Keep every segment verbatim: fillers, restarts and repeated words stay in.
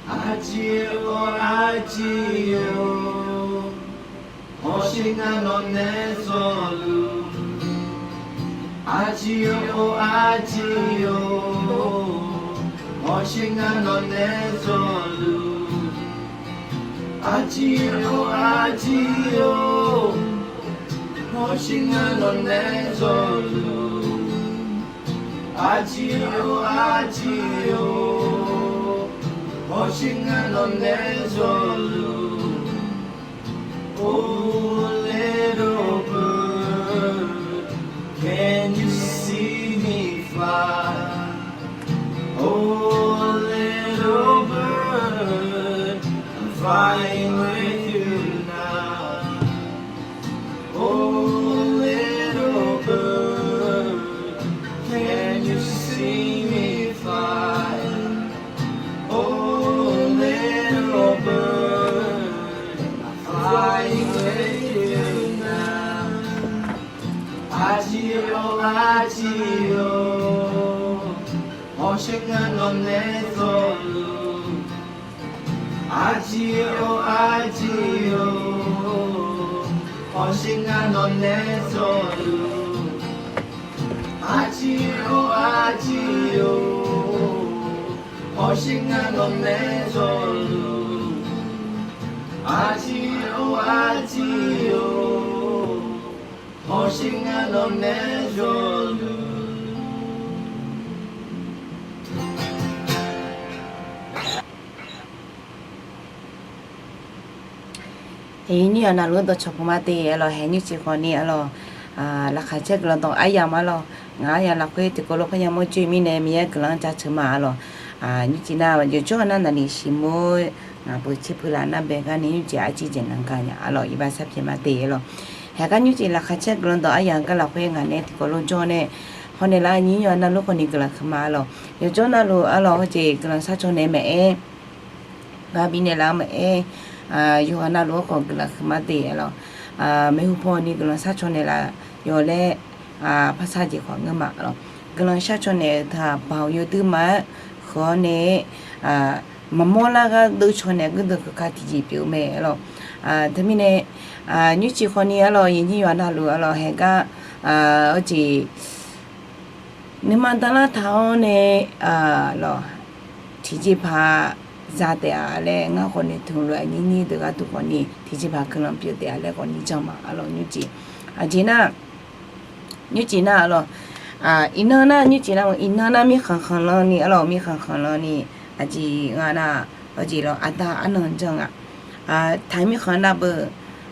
Arjir-or arjir-or, hawsher ngar nawq nae zawluf. Arjir-or arjir-or, hawsher ngar nawq nae zawluf. Arjir-or arjir-or, hawsher ngar nawq nae zawluf. Arjir-or arjir-or, hawsher ngar nawq nae zawluf. Oh little bird, can you see me fly? Oh little bird, I'm flying with you now. Oh little bird, can you see me fly? Oh little bird, I'm flying with you now. Arjir-or arjir-or, hawsher ngar nawq nae zawluf. Arjir-or arjir-or, hawsher ngar nawq nae zawluf. Arjir-or arjir-or, hawsher ngar nawq nae zawluf. Arjir-or arjir-or, hawsher ngar nawq nae zawluf. Aqyuif nyiq yawq navluf-anr dawqcawq puq ma de arlawq, haeq nymrcif khawfni arlawq, laqkhaq caer guiqlanq dawq aryamq ma arlawq. Ngaq aryamq lafkhoer tiqkawv lof parya mawr joe-ir mirnae Miqyaer guiqlanq-anr jaceuq ma arlawq. Nymrcif nar yawqjawr-eu nar naqli siqmur-eu ngaq beu tser pui laf nar bae garni nymrcif arjir jeq nan ga nya arlawq, iqbax sharpyaeq ma de arlawq. Haeq gar nymrcif laqkhaq caer guiqlanq dawq aryamq gar lafkhoer ngaq nae tiqkawv lof jawr nae hawnaeq lar nyiq yawq navluf khawfni guiqlanq huiqma arlawq. Yawqjawr navluf arlawq hawjeq guiqlanq sharcaw naeq maqaer, gar bifnaeq lar maqaer, yawqghaq navluf-anr khawf guiqlanq huiqma de arlawq. Maeqhu pawni guiqlanq sharcaw naeq laf yawf laer, parshar jeq khawf ngeur ma arlawq. Guiqlanq sharcaw naeq-eu teu-aq baoq yawduir ma-aer heu-awr nae, maqmawr lar gar deuv caw naeq guirdeuv keuka tiqjeq pyeuf-eu mae arlawq. Teumirnae nymrcif khawfni arlawq, yawnyir yawq navluf arlawq haeq gar, hawjeq nuima danlar taq-awr nae lawq, tiqjeqpaq za taef-a laer ngar khawfni tmq lof-aer nyir nyir deuq gharduq khawfni tiqjeq paq guiqlanq pyeuf taef-a laer khawfni jan ma arlawq nymrcif. Aqjeq nar, nymrcif nar arlawq, iqnan nar nymrcif nar iqnan nar mirkhanq khanqlanr ni arlawq, mirkhanq khanqlanr ni aqjeq nga nar, hawjeq lawq aqda arnan janr nga. Taq mirkhanq nar beu,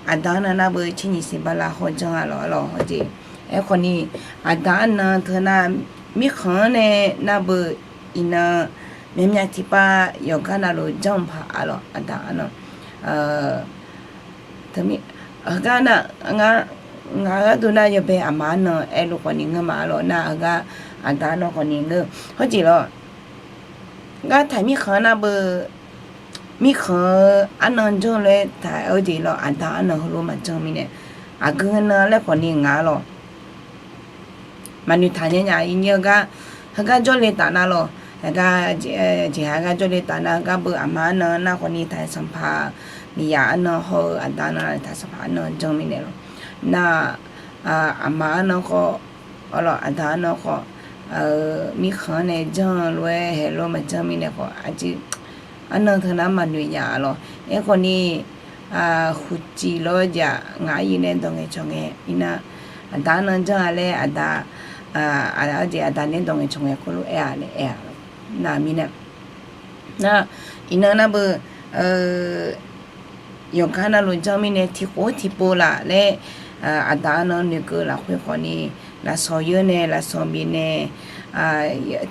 aqda arnan nar beu tser nyiq siq bala haw janr-a lawq arlawq hawjeq. Aerkhawfni aqda arnan teu nar mirkhanq-anr nae nar beu iqnan myavmyav tiqpav yawqgar navluf janr-eu paq arlawq aqda arnan. Teumirnae heugar nar, ngaq gharduq nar yawbae aqma arnan aerluf khawfni ngeur ma arlawq nar heugar aqda arnan khawfni ngeur. Hawjeq lawq, gartaq mirkhanq nar beu, mirkhanq-eu arnan janr lof-aer taq-aer hawjeq lawq aqda arnan heulof maqjanr mirnae, aqgeu nan laer khawfni ngaq arlawq maqnoeq taq nya nya. Iqnyir-eu gar heugar jawrle taf nar lawq, heugar jeqha gar jawrle taf nar heugar beu aqma arnan nar khawfni taq-aer sanqpaq miqyaq arnan hawr-eu aqda arnan taq sanqpaq arnan janr mirnae lawq. Nar aqma arnan khawf arlawq aqda arnan khawf mirkhanq-anr nae janr lof-aer haeq lof maqjanr mirnae khawf aqjeq arnan teu nar maqnoeq nya arlawq. Aerkhawfni huqcif lof-aer jeq-aq ngaq-aer yir nae dawq ngaeqcawq ngae iqnan aqda arnan janr-a laer aqda, aqjeq aqda nae dawq ngaeqcawq ngae khoerlof-aer-a laer aer-a lawq. Nar mirnae nar iqnan nar beu yawqgar navluf janr mirnae tiqkhof tiqpov laf laer aqda arnan noeqkeuv lafkhoer khawfni lafsawq yeur nae lafsawq bif nae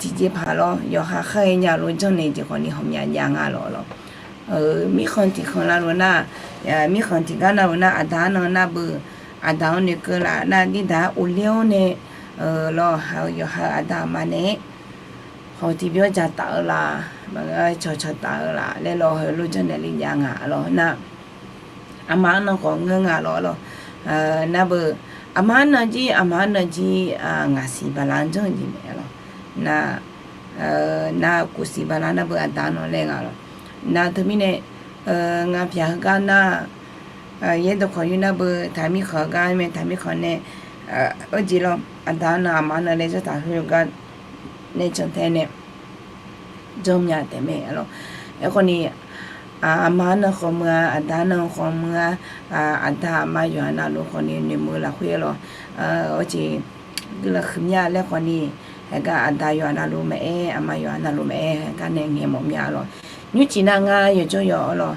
tiqjeqpaq lawr yawqha khar-aer nya lof janr nae jeq khawfni hawmya jav nga lawq lawq. Mirkhanq tiqkhanq navluf nar, mirkhanq tiqgar navluf nar aqda arnan nar beu aqda-anr noeqkeuv laf nar dirdaq-aer ovler-awr nae lawq ha-eu yawqha-eu aqda aqma nae-aer haw tiqbyawr jaq taf-eu laf, maqngeur cawqcawq taf-eu laf laer lawq heulof janr naeq le jav nga lawq nar aqma arnan khawf ngeur nga lawq lawq. Nar beu aqma arnan jir aqma arnan jir ngaq siq bala-anr janr-eu jeq mae lawq. Nar nar, kufsiq bala nar beu aqda nan laer nga lawq. Nar teumirnae, ngaq pyaq heugar nar, yaerdawq khawf yur nar beu taqmir khanq gar mae, taqmir khanq nae, aqjeq lawr, aqda nan aqma nan laer zanrtaq khoergar nae jantae nae janrmya taef mae lawq. Aerkhawf ni, aqma nan khawf muiq-a, aqda nan khawf muiq-a, aqda aqma yawqha navluf khawf ni noeqmuiq-eu lafkhoer lawq. Awr jeq guiqlanq huiqmya laer khawf ni, haegar aqda yawqha navluf maqaer, aqma yawqha navluf maqaer, haegar nae ngaeq mawf mya lawq. Nymrcif nar ngar yawqjawr yawq-awr lawq,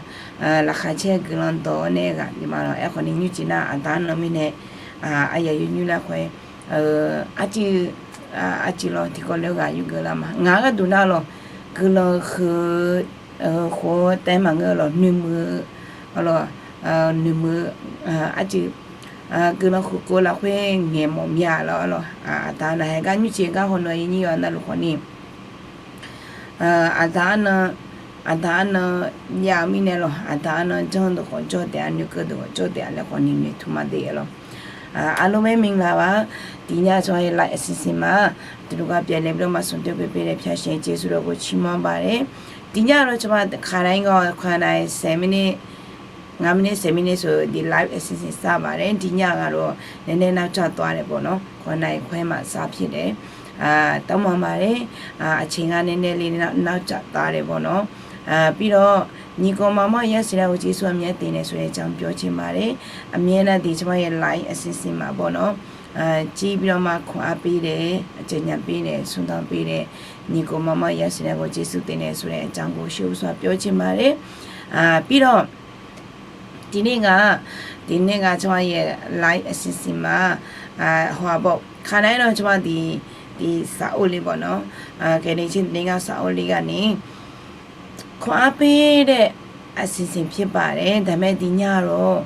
laqkhaq caer guiqlanq dawq-awr nae ghaq ni ma lawq. Aerkhawf ni nymrcif nar aqda nan mirnae, aqyawf yawnyir lar khoer, arcuiv, arcuiv lawr tiqkawv le-eu ghaq yurgeuf lar ma. Ngaq gharduq nar lawq, guiqlanq huiq-eu khof-eu taef maqngeur lawq, noeqmuiq-eu, lawq, noeqmuiq-eu, arcuiv, guiqlanq huiq kov lafkhoer ngaeq mawf mya lawr lawq. Aqda nan haegar nymrcif gar hawnav yawnyir yawqha navluf khawf ni, aqda arnan, aqda arnan jav-eu mirnae lawq, aqda arnan janr deuq khawf jawr taef-a, noeqkeuv deuq khawf jawr taef-a laer khawf ni noeqtmq ma de lawq. Aqlmq-aer minglav-a, tiqnya cawba-aer like အစီအစဉ်မှာ တလူကပြည့်လည်ပြီးတော့မှ ဆုံတွေ့ခွင့်ပေးတဲ့ ဖျားရှင်ကျေးဇူးတော်ကို ချီးမွမ်းပါတယ်။ ဒီညတော့ ကျွန်မ ခါတိုင်းက ခါတိုင်း ဆယ်မိနစ် ငါးမိနစ် ဆယ်မိနစ်ဆို ဒီ live အစီအစဉ် စပါတယ်။ ဒီညကတော့ နည်းနည်း နောက်ကျသွားတယ်ပေါ့နော်။ ခုနစ်နာရီခွဲမှာ စဖြစ်တယ်။ အာ၊ တောင်းပန်ပါတယ်။ အာ၊ အချိန်က နည်းနည်းလေး နောက်ကျသွားတယ်ပေါ့နော်။ အာ၊ ပြီးတော့ ညီကောင်မောင်မောင် ရောက်လာတာကို ကျေးဇူးအမြဲတင်တယ်ဆိုတဲ့အကြောင်း ပြောချင်ပါတယ်။ အမြဲတမ်း ဒီ ကျွန်မရဲ့ live အစီအစဉ်မှာပေါ့နော်၊ အာ၊ ကြည့်ပြီးတော့မှ ခွန်အားပေးတယ်၊ အကြံဉာဏ်ပေးတယ်၊ ဆုတောင်းပေးတဲ့ ညီကောင်မောင်မောင် ရောက်လာတာကို ကျေးဇူးတင်တယ်ဆိုတဲ့အကြောင်းကို ရှေ့ဦးစွာ ပြောချင်ပါတယ်။ အာ၊ ပြီးတော့ ဒီနေ့က၊ ဒီနေ့က ကျွန်မရဲ့ live အစီအစဉ်မှာ၊ အာ၊ ဟိုဟာပေါ့၊ ခါတိုင်းတော့ ကျွန်မ ဒီ၊ ဒီစာအုပ်လေးပေါ့နော်၊ အာ၊ ကယ်တင်ခြင်း သတင်းကောင်း စာအုပ်လေးကနေ ခွန်အားပေးတဲ့ အစီအစဉ် ဖြစ်ပါတယ်။ ဒါပေမဲ့ ဒီညတော့၊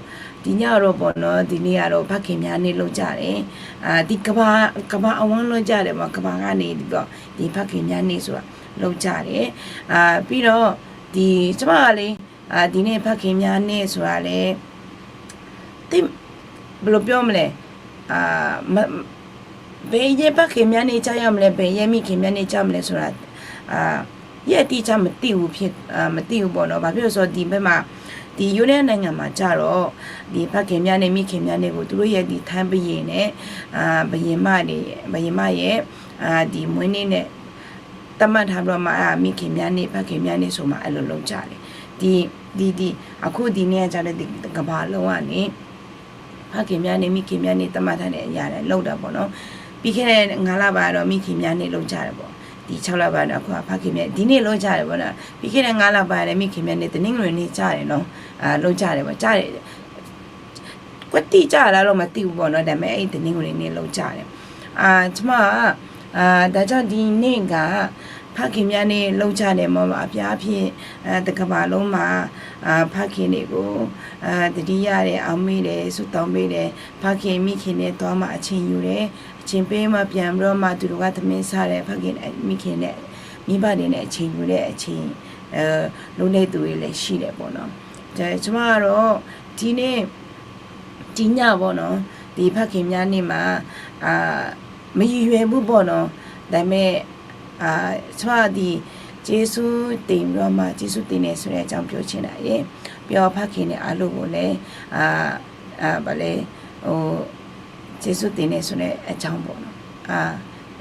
ဒီညတော့ပေါ့နော်၊ ဒီနေ့ကတော့ ဖခင်များနေ့ လုပ်ကြတယ်။ အာ၊ ဒီကမ္ဘာ၊ ကမ္ဘာအဝန်း လုပ်ကြတယ်ပေါ့၊ ကမ္ဘာကနေပြီးတော့ ဒီဖခင်များနေ့ဆိုတာ လုပ်ကြတယ်။ အာ၊ ပြီးတော့ ဒီ၊ ကျွန်မကလေ၊ အာ၊ ဒီနေ့ ဖခင်များနေ့ဆိုတာလည်း သိပ်၊ ဘယ်လိုပြောမလဲ၊ အာ၊ မ၊ ဘယ်ရက် ဖခင်များနေ့ ကျရောက်မလဲ၊ ဘယ်ရက် မိခင်များနေ့ ကျရောက်မလဲဆိုတာ၊ အာ၊ ရက်အတိအကျ မသိဘူးဖြစ်၊ အာ၊ မသိဘူးပေါ့နော်။ ဘာဖြစ်လို့လဲဆိုတော့ ဒီဘက်မှာ၊ ဒီ ယူဒယနိုင်ငံမှာကျတော့၊ ဒီဖခင်များနေ့ မိခင်များနေ့ကို သူတို့ရဲ့ ဒီ ထိုင်းဘုရင်နဲ့၊ အာ၊ ဘုရင်မတွေ၊ ဘုရင်မရဲ့၊ အာ၊ ဒီမွေးနေ့နဲ့ သတ်မှတ်ထားပြီးတော့မှ၊ အာ၊ မိခင်များနေ့ ဖခင်များနေ့ဆိုမှ အဲ့လိုလုပ်ကြတယ်။ ဒီ၊ ဒီ၊ ဒီ၊ အခုဒီနေ့ကကျတော့ ဒီတစ်ကမ္ဘာလုံးကနေ ဖခင်များနေ့ မိခင်များနေ့ သတ်မှတ်ထားတဲ့အရာတွေ လုပ်တာပေါ့နော်။ ပြီးခဲ့တဲ့ ငါးလပိုင်းကတော့ မိခင်များနေ့ လုပ်ကြတယ်ပေါ့။ ဒီခြောက်လပိုင်းတော့ အခုက ဖခင်များ၊ ဒီနေ့လုပ်ကြတယ်ပေါ့နော်။ ပြီးခဲ့တဲ့ ငါးလပိုင်းလည်း မိခင်များနေ့ တနင်္ဂနွေနေ့ ကျတယ်နော်။ အာ၊ လုပ်ကြတယ်ပေါ့။ ကျတယ်။ ကွက်တိကျလားလို့ မသိဘူးပေါ့နော်။ ဒါပေမဲ့ အဲ့ဒီ တနင်္ဂနွေနေ့ လုပ်ကြတယ်။ အာ၊ ကျွန်မက၊ အာ၊ ဒါကြောင့် ဒီနေ့က ဖခင်များနေ့ လုပ်ကြတယ်ပေါ့။ အများအားဖြင့်၊ အာ၊ တစ်ကမ္ဘာလုံးမှာ၊ အာ၊ ဖခင်တွေကို၊ အာ၊ သတိရတယ်၊ အောက်မေ့တယ်၊ ဆုတောင်းပေးတယ်။ ဖခင်မိခင်နဲ့ သွားမှ အချိန်ယူတယ်။ အချိန်ပေးမှ ပြန်ပြီးတော့မှ သူတို့က ထမင်းစားတယ်။ ဖခင်မိခင်နဲ့၊ မိဘတွေနဲ့ အချိန်ယူတဲ့ အချိန်၊ အာ၊ လုပ်တဲ့သူတွေလည်း ရှိတယ်ပေါ့နော်။ ဒါကျွန်မကတော့ ဒီနေ့၊ ဒီညပေါ့နော်၊ ဒီဖခင်များနေ့မှာ၊ အာ၊ မရည်ရွယ်ဘူးပေါ့နော်။ ဒါပေမဲ့၊ အာ၊ ကျွန်မ ဒီကျေးဇူးတင်ပြီးတော့မှ၊ ကျေးဇူးတင်တယ်ဆိုတဲ့အကြောင်း ပြောချင်တာရယ်၊ ပြီးတော့ ဖခင်တွေအားလုံးကိုလည်း၊ အာ၊ အာ၊ ဘာလဲ၊ ဟို၊ ကျေးဇူးတင်တယ်ဆိုတဲ့အကြောင်းပေါ့နော်။ အာ၊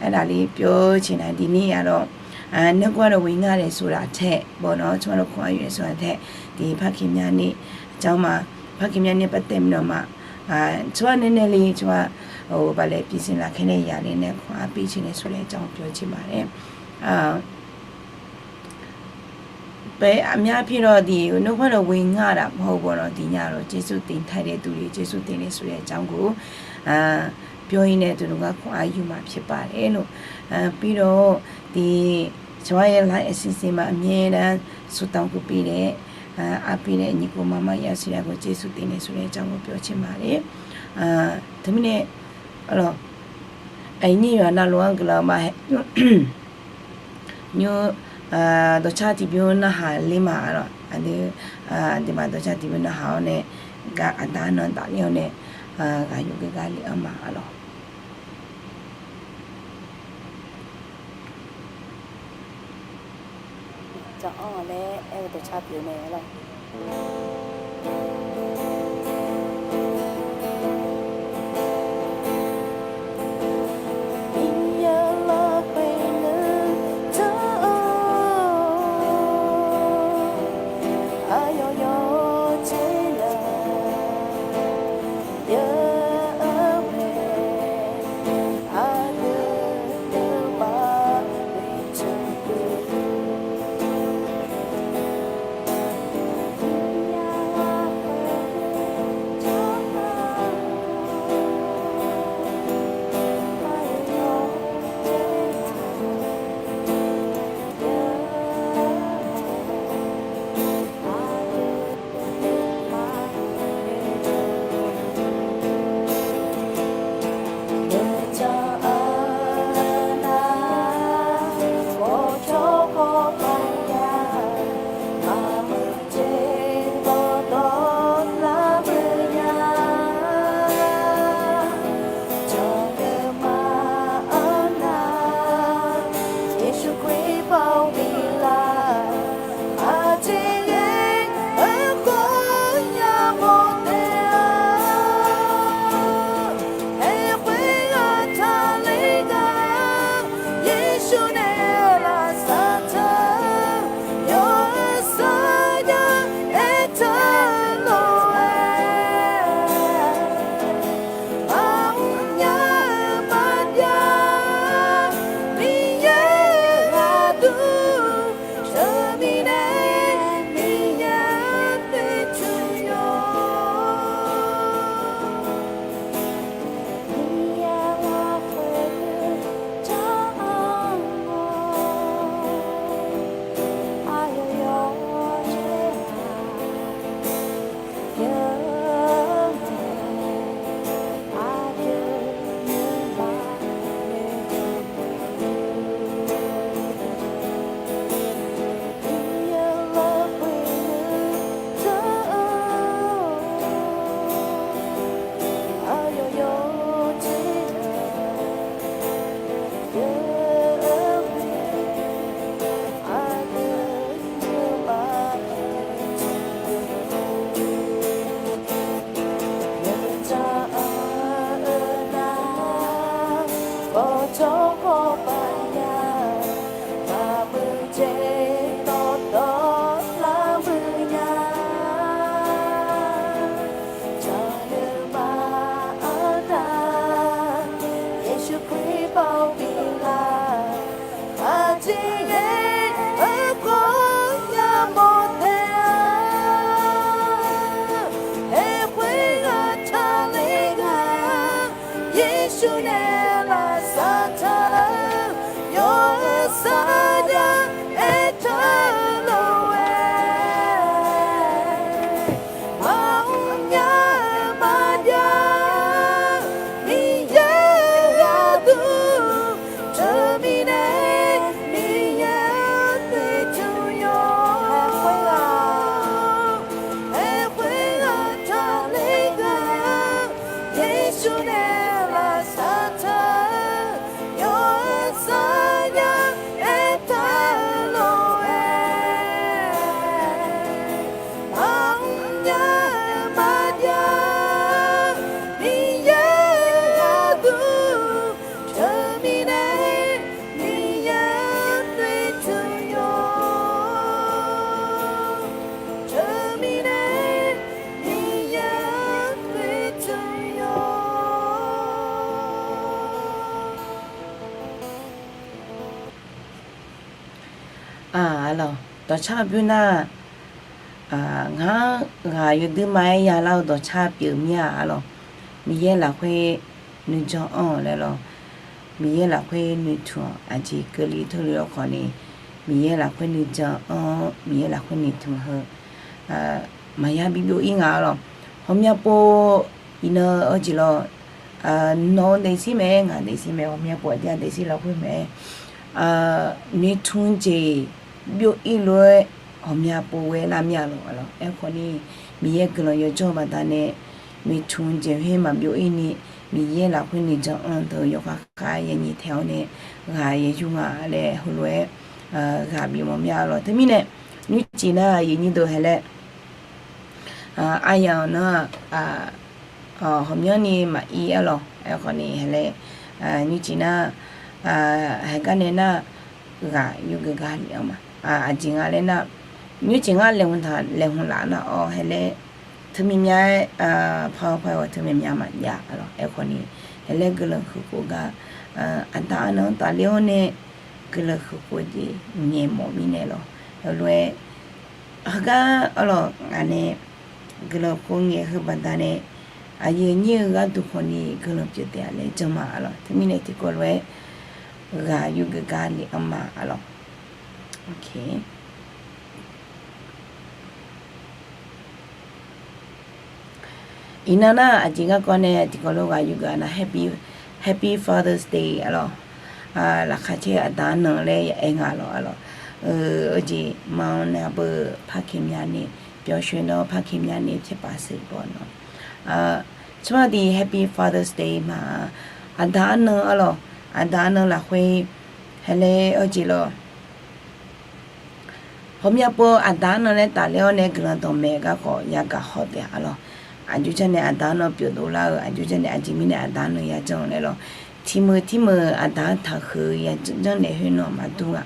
အဲ့ဒါလေး ပြောချင်တာ။ ဒီနေ့ကတော့၊ အာ၊ နှုတ်ကပတ်တော် ဝင်ငါတယ်ဆိုတာထက်ပေါ့နော်၊ ကျွန်မတို့ ခွန်အားယူတယ်ဆိုတာထက်၊ ဒီဖခင်များနေ့အကြောင်းမှာ၊ ဖခင်များနေ့ ပတ်သက်ပြီးတော့မှ၊ အာ၊ ကျွန်မ နည်းနည်းလေး၊ ကျွန်မ ဟို၊ ဘာလဲ၊ ပြင်ဆင်လာခဲ့တဲ့အရာလေးနဲ့ ခွန်အားပေးချင်တယ်ဆိုတဲ့အကြောင်း ပြောချင်ပါတယ်။ အာ၊ ပဲ၊ အများအားဖြင့်တော့ ဒီနှုတ်ကပတ်တော် ဝင်ငါတာ မဟုတ်ဘူးပေါ့နော်။ ဒီညတော့ ကျေးဇူးတင်ထိုက်တဲ့သူတွေ၊ ကျေးဇူးတင်တယ်ဆိုတဲ့အကြောင်းကို၊ အာ၊ ပြောရင်းနဲ့ သူတို့က ခွန်အားယူမှာ ဖြစ်ပါတယ်လို့။ အာ၊ ပြီးတော့၊ ဒီကျွန်မရဲ့ live အစီအစဉ်မှာ အမြဲတမ်း ဆုတောင်းပေးတဲ့၊ အာ၊ အားပေးတဲ့ ညီကိုမောင်မောင် ရောက်လာတာကို ကျေးဇူးတင်တယ်ဆိုတဲ့အကြောင်းကို ပြောချင်ပါတယ်။ အာ၊ ဒါပေမဲ့၊ အဲ့တော့၊ အရင်နေ့ရွာနာလိုအကလီးမဟဲ ညို၊ အာ၊ ဒေါ်ချာတီပြိုး နဟါလီမး အဲ့တော့၊ အဒီ၊ အာ၊ ဒီမှာ ဒေါ်ချာတီပြိုး နဟါအီၤန့ၣ် က အတၢ်နတၢ်လီအီၤန့ၣ်၊ အာ၊ ဂၤယိုက့ၤဂၤလီအီၤမး အဲ့တော့။ Jan-anr laer aer-eu dawqcar pyeuf mae lawr. Miqyaer lafkhoer nuijan-anr, aqyawf yawqjeq navluf-eu mae, aqdui nuima-anr Yeqsur nae lafsaf taq-eu yawqha sar jar aertaq lof-aer, maqmr nya-eu maqbyav Miqyaer-euq aqdui, teumirnae Miqyaer-anr noeqtmq yawq. Miqyaer lafkhoer nuijan-anr, aqyawf yawqjeq navluf-eu mae, aqdui nuima-anr noeqtmq yawq. Miqyaer lafkhoer nuijan-anr, aqyawf yawqjeq navluf-eu mae, aqdui nuima-anr noeqtmq yawq. Nuijan-anr-eu nar, bawqjawr khawf maqya, maqmuiq jeq dawqtawvluf muiq nya. Jan nuima-anr nar, Yeqsur Kali baoq bif laf, aqjeq ghae-eu khawf yamawr taef-a. Haeq khoer ghaq taqler ghaq-anr, Yeqsur nae lafsaf taq-eu yawqha sar jar aertaq lof-aer, maqmr nya-eu maqbyav Miqyaer-euq aqdui, teumirnae Miqyaer-anr noeqtmq yawq. Haeq khoer ghaq taqler ghaq-anr, Yeqsur nae lafsaf taq-eu yawqha sar jar aertaq lof-aer, maqmr nya-eu maqbyav Miqyaer-euq aqdui, teumirnae Miqyaer-anr noeqtmq yawq. Teumirnae Miqyaer-anr noeqtmq yawq. Aq, arlawq, dawqcar bymr nar, ngar ghaq yawduir ma-aer yalar-eu dawqcar pyeuf mir-a arlawq. Miqyaer lafkhoer nuijan anr-awq laer lawq. Miqyaer lafkhoer nuitmq-awq. Aqjeq keuvle teulof-aer khawf ni, Miqyaer lafkhoer nuijan anr-awr, Miqyaer lafkhoer nuitmq heu maqya bibyov ir nga arlawq. Ghawqmya pov iqnan-eu jeq lawq, nawq-eu daefzir mae-aer ngaq daefzir mae, ghawqmya pov aqdui-aq daefzir lafkhoer mae-aer nuitmq jeq byov ir lof-aer ghawqmya pov ghae lar mir-a lawq arlawq. Aerkhawf ni, Miqyaer guiqlanq yawjawr-eu baqdanae nuitmq jeq khoer maqbyov ir ni, Miqyaer lafkhoer nuijan anr deuq yawkhav khav-aer yanyiq taeq-awr nae ghaq yayur nga laer heulof-aer ghaq bif mawf mya lawq. Teumirnae nymrcif nar aqyuif nyir deuq haeq laer aryamq nar-aq, hawqmyanrni maqir arlawq. Aerkhawfni haeq laer nymrcif nar, haeq gar nae nar ghaq yurgeuf gar lef-anr ma. Aqjeq nga laer nar, nymrcif ngar laeqhmq taq laeqhmq laf nar-awr haeq laer teu myav myav-aer, par-eu par-eu teu myav myav maqjav arlawq. Aerkhawfni haeq laer guiqlanq huiq khof gar, aqda arnan-anr tafler-awr nae guiqlanq huiq khof jeq ngaeq mawf mirnae lawq. Heulof-aer heugar arlawq ngaq nae guiqlanq khof ngaeq heu baqdanae aqyuif nyir-eu gharduq khawfni guiqlanq pyeuf taef-a laer jan ma arlawq. Teumirnae tiqkawv lof-aer ghaq yurgeuf gar lef-anr ma arlawq. Iqnan nar aqjeq garkawv nae tiqkawv lof ghaq yurgeuf-a nar, Happy, Happy Father's Day arlawq. Laqkhaq caer-eu aqda arnan laer ya aer nga lawq arlawq. Eujeq ma-anr nae beu parkemya nae, pyawshoe nawr parkemya nae pyaerpaf seuq baw nawr, tsawrhaq deuq Happy Father's Day ma. Aqda arnan arlawq, aqda arnan lafkhoer haeq laer-eu jeq lawq. Hawqmya pov aqda arnan laer tafler-awr nae guiqlanq dawqmaeq garkawv yagaq haw taef-a lawq. Aqjox jar nae aqda arnan pyeuf dovlar-eu, aqjox jar nae aqjeq mirnae aqda arnan yajanr-eu laer lawq. Tiqmeuq tiqmeuq aqda-anr taqhuiq-eu yajanr naeq khoer nan maqdur-a.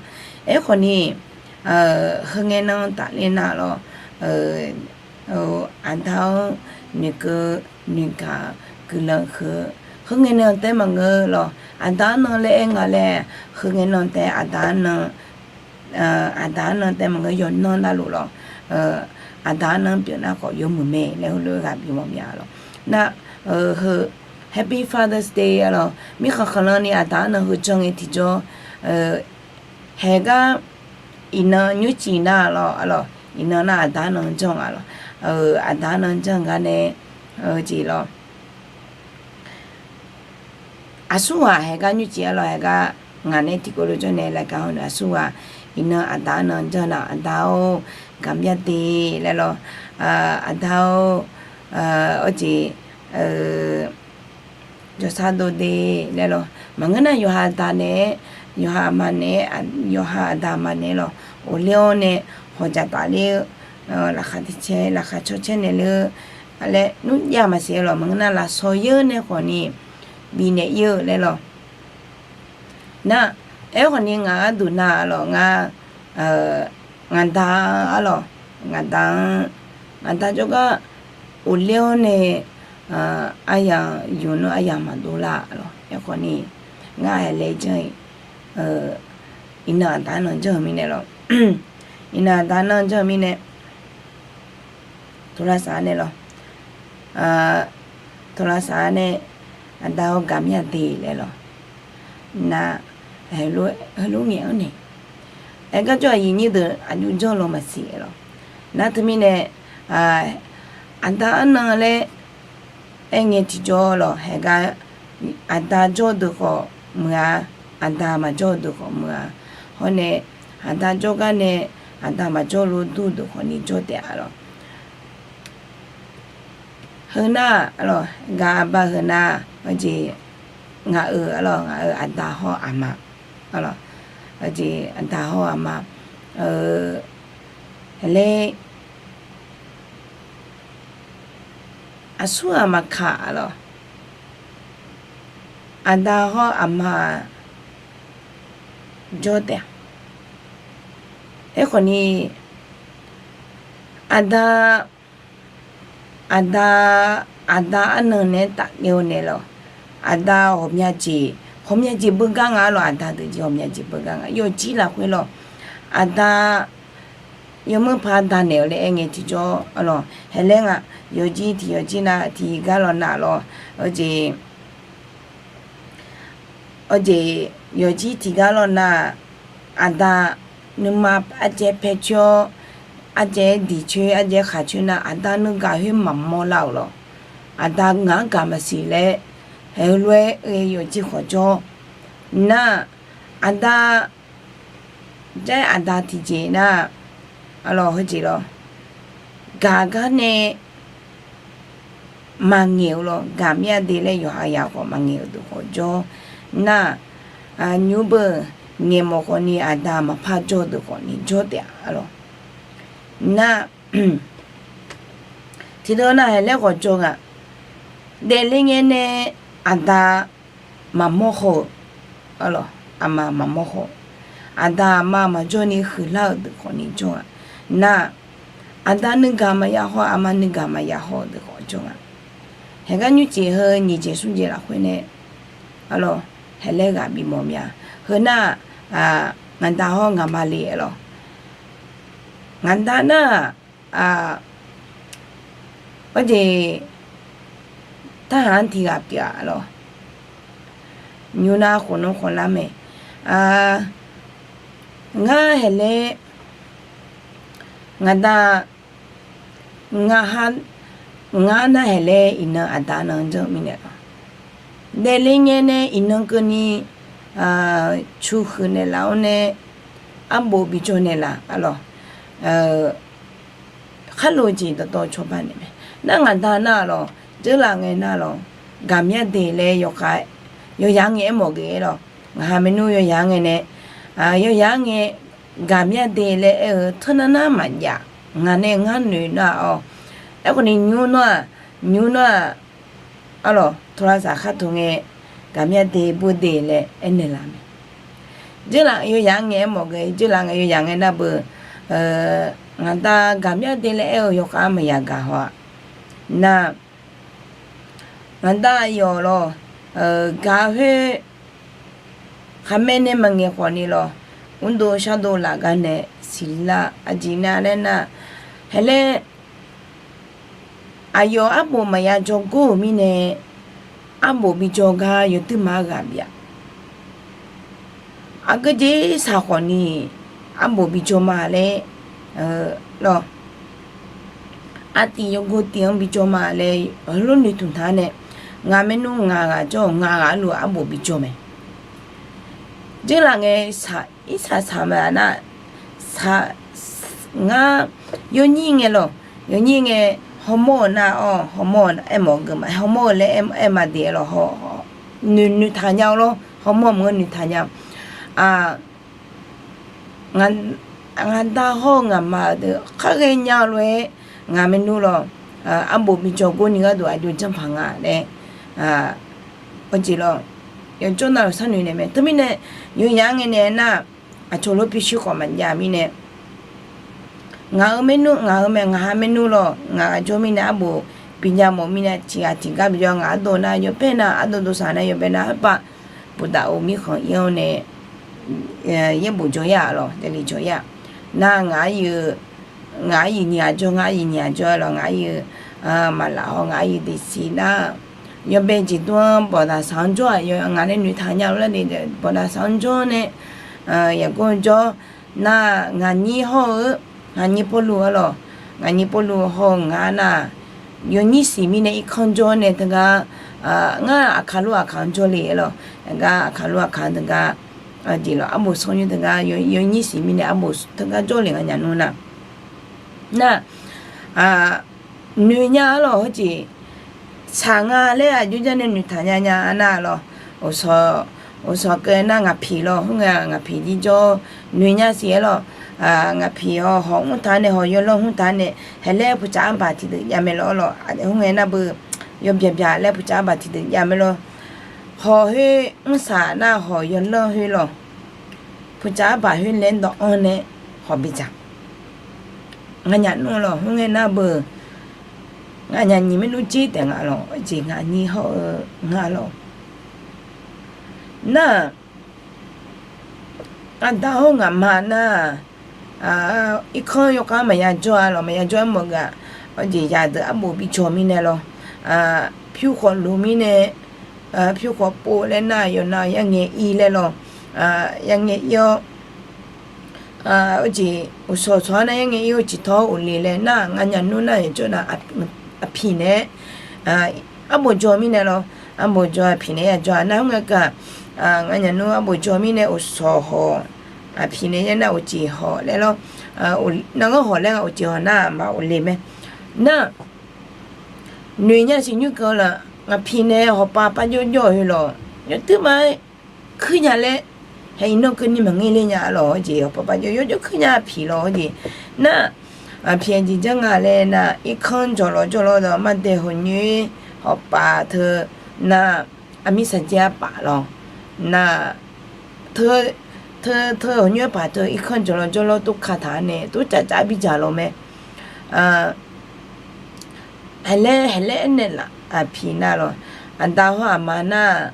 Aerkhawfni heungae nan tafler nar lawq, aqda-anr noeqkeuv noeqgaq guiqlanq huiq-eu heungae nan taef maqngeur lawq. Aqda arnan laer aer nga laer, heungae nan taef aqda arnan aqda arnan taef maqngeur, yawqnan navluf lawq. Aqda arnan pyeuf nar khawf yawmuiq mae laer heulof-aer ghaq bif mawf mya lawq. Nar heu Happy Father's Day arlawq, mirkhanq khanqlan ni aqda arnan heu janr ngae tiqjawr, haeq gar iqnan nymrcif nar lawq arlawq, iqnan nar aqda arnan janr nga lawq. Aqda arnan janr gar nae jeq lawq. Aqsurghaq haeq gar nymrcif arlawq, haeq gar ngaq nae tiqkawv lof jawr nae laeqkaq hawr nae aqsurghaq iqnan aqda arnan janr nar, aqda-or, gaqmya de laer lawq. Aqda-or, awr jeq jawrsar dov de laer lawq. Maqngeur nar yawqha aqda naeq-aer, yawqha aqma naeq-aer, yawqha aqda aqma naeq-aer lawq, ghofler-awr nae hawqjaq tafler-eu, laqkhaq tiq caer laqkhaq tsawrcaer naeq ler-eu laer nmr jav maqsiq-aer lawq. Maqngeur nar lafsawq yeur nae khawfni bifnaeq ir-eu laer lawq. Nar, aerkhawfni ngaq gharduq nar arlawq, ngar, ngaqda arlawq, ngaqda-anr, ngaqda jawrgar ghofler-awr nae aryamq yuf nar aryamq maqdov lar lawq. Aerkhawfni ngar haeq laer janr-iq, iqnan aqda arnan janr-eu mirnae lawq. Iqnan aqda arnan janr-eu mirnae, tawqlaq saq-a nae lawq, tawqlaq saq-a nae, aqda-or, gaqmya de laer lawq. Nar, heulof ngaeq-anr nae, aer gar jawr aqyuif nyir deuq aqjox janr law maqsiq-aer lawq. Nar teumirnae aqda arnan laer aer ngae tiqjawr lawq, haeq gar aqda jawr-eu deuq khawf muiq-a, aqda maqjawr-eu deuq khawf muiq-a. Hawr nae aqda jawrgar nae aqda maqjawr lof dur deuq khawfni jawr taef-a lawq. Heu nar arlawq, gaq aqba heu nar, jeq ngaq-euq arlawq, ngaq-euq aqda hawr aqma, jeq aqda hawr aqma, laer aqsurghaq maqkaq arlawq, aqda hawr aqma jawr taef-a. Aerkhawfni aqda, aqda, aqda arnan naeq-aer tafler-eu naeq lawq. Aqda ghawqmya jeq, ghawqmya jeq beugar nga arlawq, aqda deuq jeq ghawqmya jeq beugar nga. Yawqjir lafkhoer lawq, aqda yawmuiq paq aqda naeq-eu laer aer ngae tiqjawr arlawq, haeq laer nga, yawqjir tiq yawqjir nar tiq gar lawq nar lawq, jeq, jeq, yawqjir tiq gar lawq nar, aqda nuima ardzae paer coer-awr, ardzae diq coer, ardzae khaq coer nar, aqda nuigaq khoer maqmawr lar-euq lawq. Aqda ngaq-anr gaq maqsiq laer, haeq heulof-aer ghae yawqjir khawf jawr nar, aqda jar-aer aqda tiqjeq nar, arlawq heujeq lawq, gaq gar nae maqngaeq-eu lawq, gaqmya de laer yawqha yaq khawf maqngaeq-eu deuq khawf jawr nar, nymr beu ngaeq mawf khawfni aqda maqpar jawr-eu deuq khawfni jawr taef-a lawq. Nar, tiqdeuq nar haeq laer khawf jawr nga. Daefle ngae nae aqda maqmawr haw-eu, aqma maqmawr haw-eu, aqda aqma maqjawr ni huiqlar-eu deuq khawfni jawr nga. Nar, aqda nuigaq maqya haw, aqma nuigaq maqya haw-eu deuq khawf jawr nga. Haeq gar nymrcif heu nyiq jeq smr jeq lafkhoer nae, aqlawq, haeq laer ghaq bimawf mya. Heu nar, ngaqda hawr ngaqma le-a lawq. Ngaqda nar-aq, arjeq tarhaq-anr tiq ghaq pyeuf-a lawq. Nymr nar khof nan khawf lar mae. Ngar haeq laer, ngaqda, ngar nar haeq laer iqnan aqda nan janr mirnae lawq. Daefle ngae nae iqnan keuvni cu huiq naeqlaf-awr nae, arbof bijawr naeqlaf-a lawq. Khar lof-eu jeq dawqtawv cawba naeq mae. Nar ngaqda nar-aq lawq, dzeurlaf ngae nar lawq, gaqmyar de laer yawkhav, yawyaq-anr ngae aermawf geuf-aer lawq. Ngaqha maernmr yawyaq-anr ngae nae, yawyaq-anr ngae gaqmyar de laer aer-eu teunar nar maqjav. Ngaq nae ngar noeq nar-awq. Aerkhawfni nymr nar-aq, nymr nar-aq, aqlawq, tawlavsaq khar taq ngae, gaqmyar de bur de laer aernaeq laf mae. Dzeurlaf yawyaq-anr ngae aermawf geuf, dzeurlaf ngae yawyaq ngae nar beu, ngaqda gaqmyar de laer aer-eu yawkhav-anr maqya gaq haw-a. Nar, ngaqda yawf lawq, gaq khoer khaqmae nae maqngaeq khawfni lawq, mrdov shardov laf gar nae siqlar aqjeq nar laer nar, haeq laer aqyawf arbof maqya jawrgor-euq mirnae, arbof bijawr gar yawduirma-anr ghaq bif-a. Aqgeujeq saq khawfni arbof bijawr ma laer, lawq, artiv yawgor tiv-anr bijawr ma laer heulof noeqtmq taq-a nae, ngaq maernmr ngaq ghaq jawr-eu ngaq ghaq arluf arbof bijawr mae. Dzeurlaf ngae, irsaq saq ma nar, ngar yawnyir ngae lawq, yawnyir ngae hawmawr-eu nar-awq, hawmawr-eu aermawf geuf ma, hawmawr-eu laer aer ma de-a lawq, noeq noeqtaq nya-eu lawr, hawmawr mq-anr noeqtaq nya-eu. Ngaqda hawr-eu ngaqma-eu deuq khar ghaenya-eu lof-aer, ngaq maernmr lawq, arbof bijawr gorni gharduq aqjox janrpaq nga laer, aqjeq lawq, yawjawr navluf sharnoeq naeq mae. Teumirnae, yawyaq-anr ngae nae nar, aqcawq lof pyurshuir khawf maqjav mirnae, ngaq-euq maernmr, ngaq-euq mae, ngaqha maernmr lawq, ngaq ghaq jawr mirnae arbof bijav mawf mirnae tiq ghaq tiq gar bijawr, ngaq ardov nar yawbae nar, ardov dov saq nar yawbae nar, harpav puqdaq uq mirkhanq ir-awr nae, yaerbof jawr-a lawq, daefle jawr-a. Nar ngaq aryuif, ngaq aryuif nyiq ghaq jawr, ngaq aryuif nyiq ghaq jawr-a lawq, ngaq aryuif maqlaf haw, ngaq aryuif daefsiq nar, yawbae jeqdmr-anr bawqdaq saq-anr jawr-aq, ngaq nae noeqtaq nya-eu lar de, bawqdaq saq-anr jawr nae, yaqgor jawr nar, ngaqnyir hawr-eu, ngaqnyir pawrluv-a lawq, ngaqnyir pawrluv haw-eu ngar nar, yawnyir siq mirnae irkanr jawr nae teugar, ngar aqkaq lof aqkaq-anr jawr le-a lawq, gar aqkaq lof aqkaq-anr teugar, jeq lawq, arbof sanr nymr teugar, yawnyir siq mirnae arbof teugar jawr le nganyaf nmr nar. Nar, noeq nya-a lawq, heujeq saq nga laer aqjox jar nae noeqtaq nya nya-a nar lawq. Uqshawq keuv nar ngaqpiq lawq, khoerngae ngaqpiq jirjawr noeq nya siq-aer lawq. Ngaqpiq haw hawq mrtaq nae, hawq yawlanr mrtaq nae, haeq laer puqtsaf arbaq tiqdeuq jav mae lawq lawq. Khoerngae nar beu, yawbyaq byaq laer puqtsaf arbaq tiqdeuq jav mae lawq. Hawq khoer mrsaq nar hawq yawlanr khoer lawq. Puqtsaf arbaq khoer laer dawv-anr nae hawq bidzaq. Nganyaf nmr lawq, khoerngae nar beu, nganyaf nyiq maernmr jir taef nga lawq, jeq ngaqnyir hawr-eu nga lawq. Nar, ngaqda hawr ngaqma nar, irkanr yawkhav maqya jawr-a lawq, maqya jawr-aer mawf gaq, jeq yadeuq arbof bijawr mirnae lawq. Pyur khawf luf mirnae, pyur khawf pov laer nar, yawqnan yarngae ir laer lawq. Yarngae ir-awr, jeq uqshawq shawq-anr nar yarngae ir-awr ciqtawr uqle laer nar, nganyaf nmr nar yajawr nar, aqpiq naeq-aer arbof jawr mirnae lawq. Arbof jawr aqpiq naeq-aer yajawr-a nar, khoerngae kaq, nganyaf nmr arbof jawr mirnae uqshawq hawq, aqpiq naeq-aer nar uqcif hawq laer lawr. Narghanr hawq laer nga, uqcif hawq nar aqma uqle mae. Nar, noeq nya siq nymr keuv laf, ngaqpiq naeq hawq pav par jawr jawr-eu heu lawq, yawduirma-aer kuir nya laer Haer iqnan keuvni maqngeur ler nya lawq-awr jeq, hawpaq paq jawr yawjawr kuir nya piq lawq-awr jeq. Nar, aqpiq aqjeq janr nga laer nar, irkanr jawqlawq jawrlawr dawq mardae hawqnyoer hawpaf teu nar, aqmir saqjaer arpaf lawq. Nar, teu, teu, teu hawqnyoer arpaf teu irkanr jawqlawq jawrlawr tov kataq-anr nae tov cafcaf bidzaq lawq mae. Haeqlaer haeqlaer aernaeq laf aqpiq nar lawq. Aqda hawr aqma nar,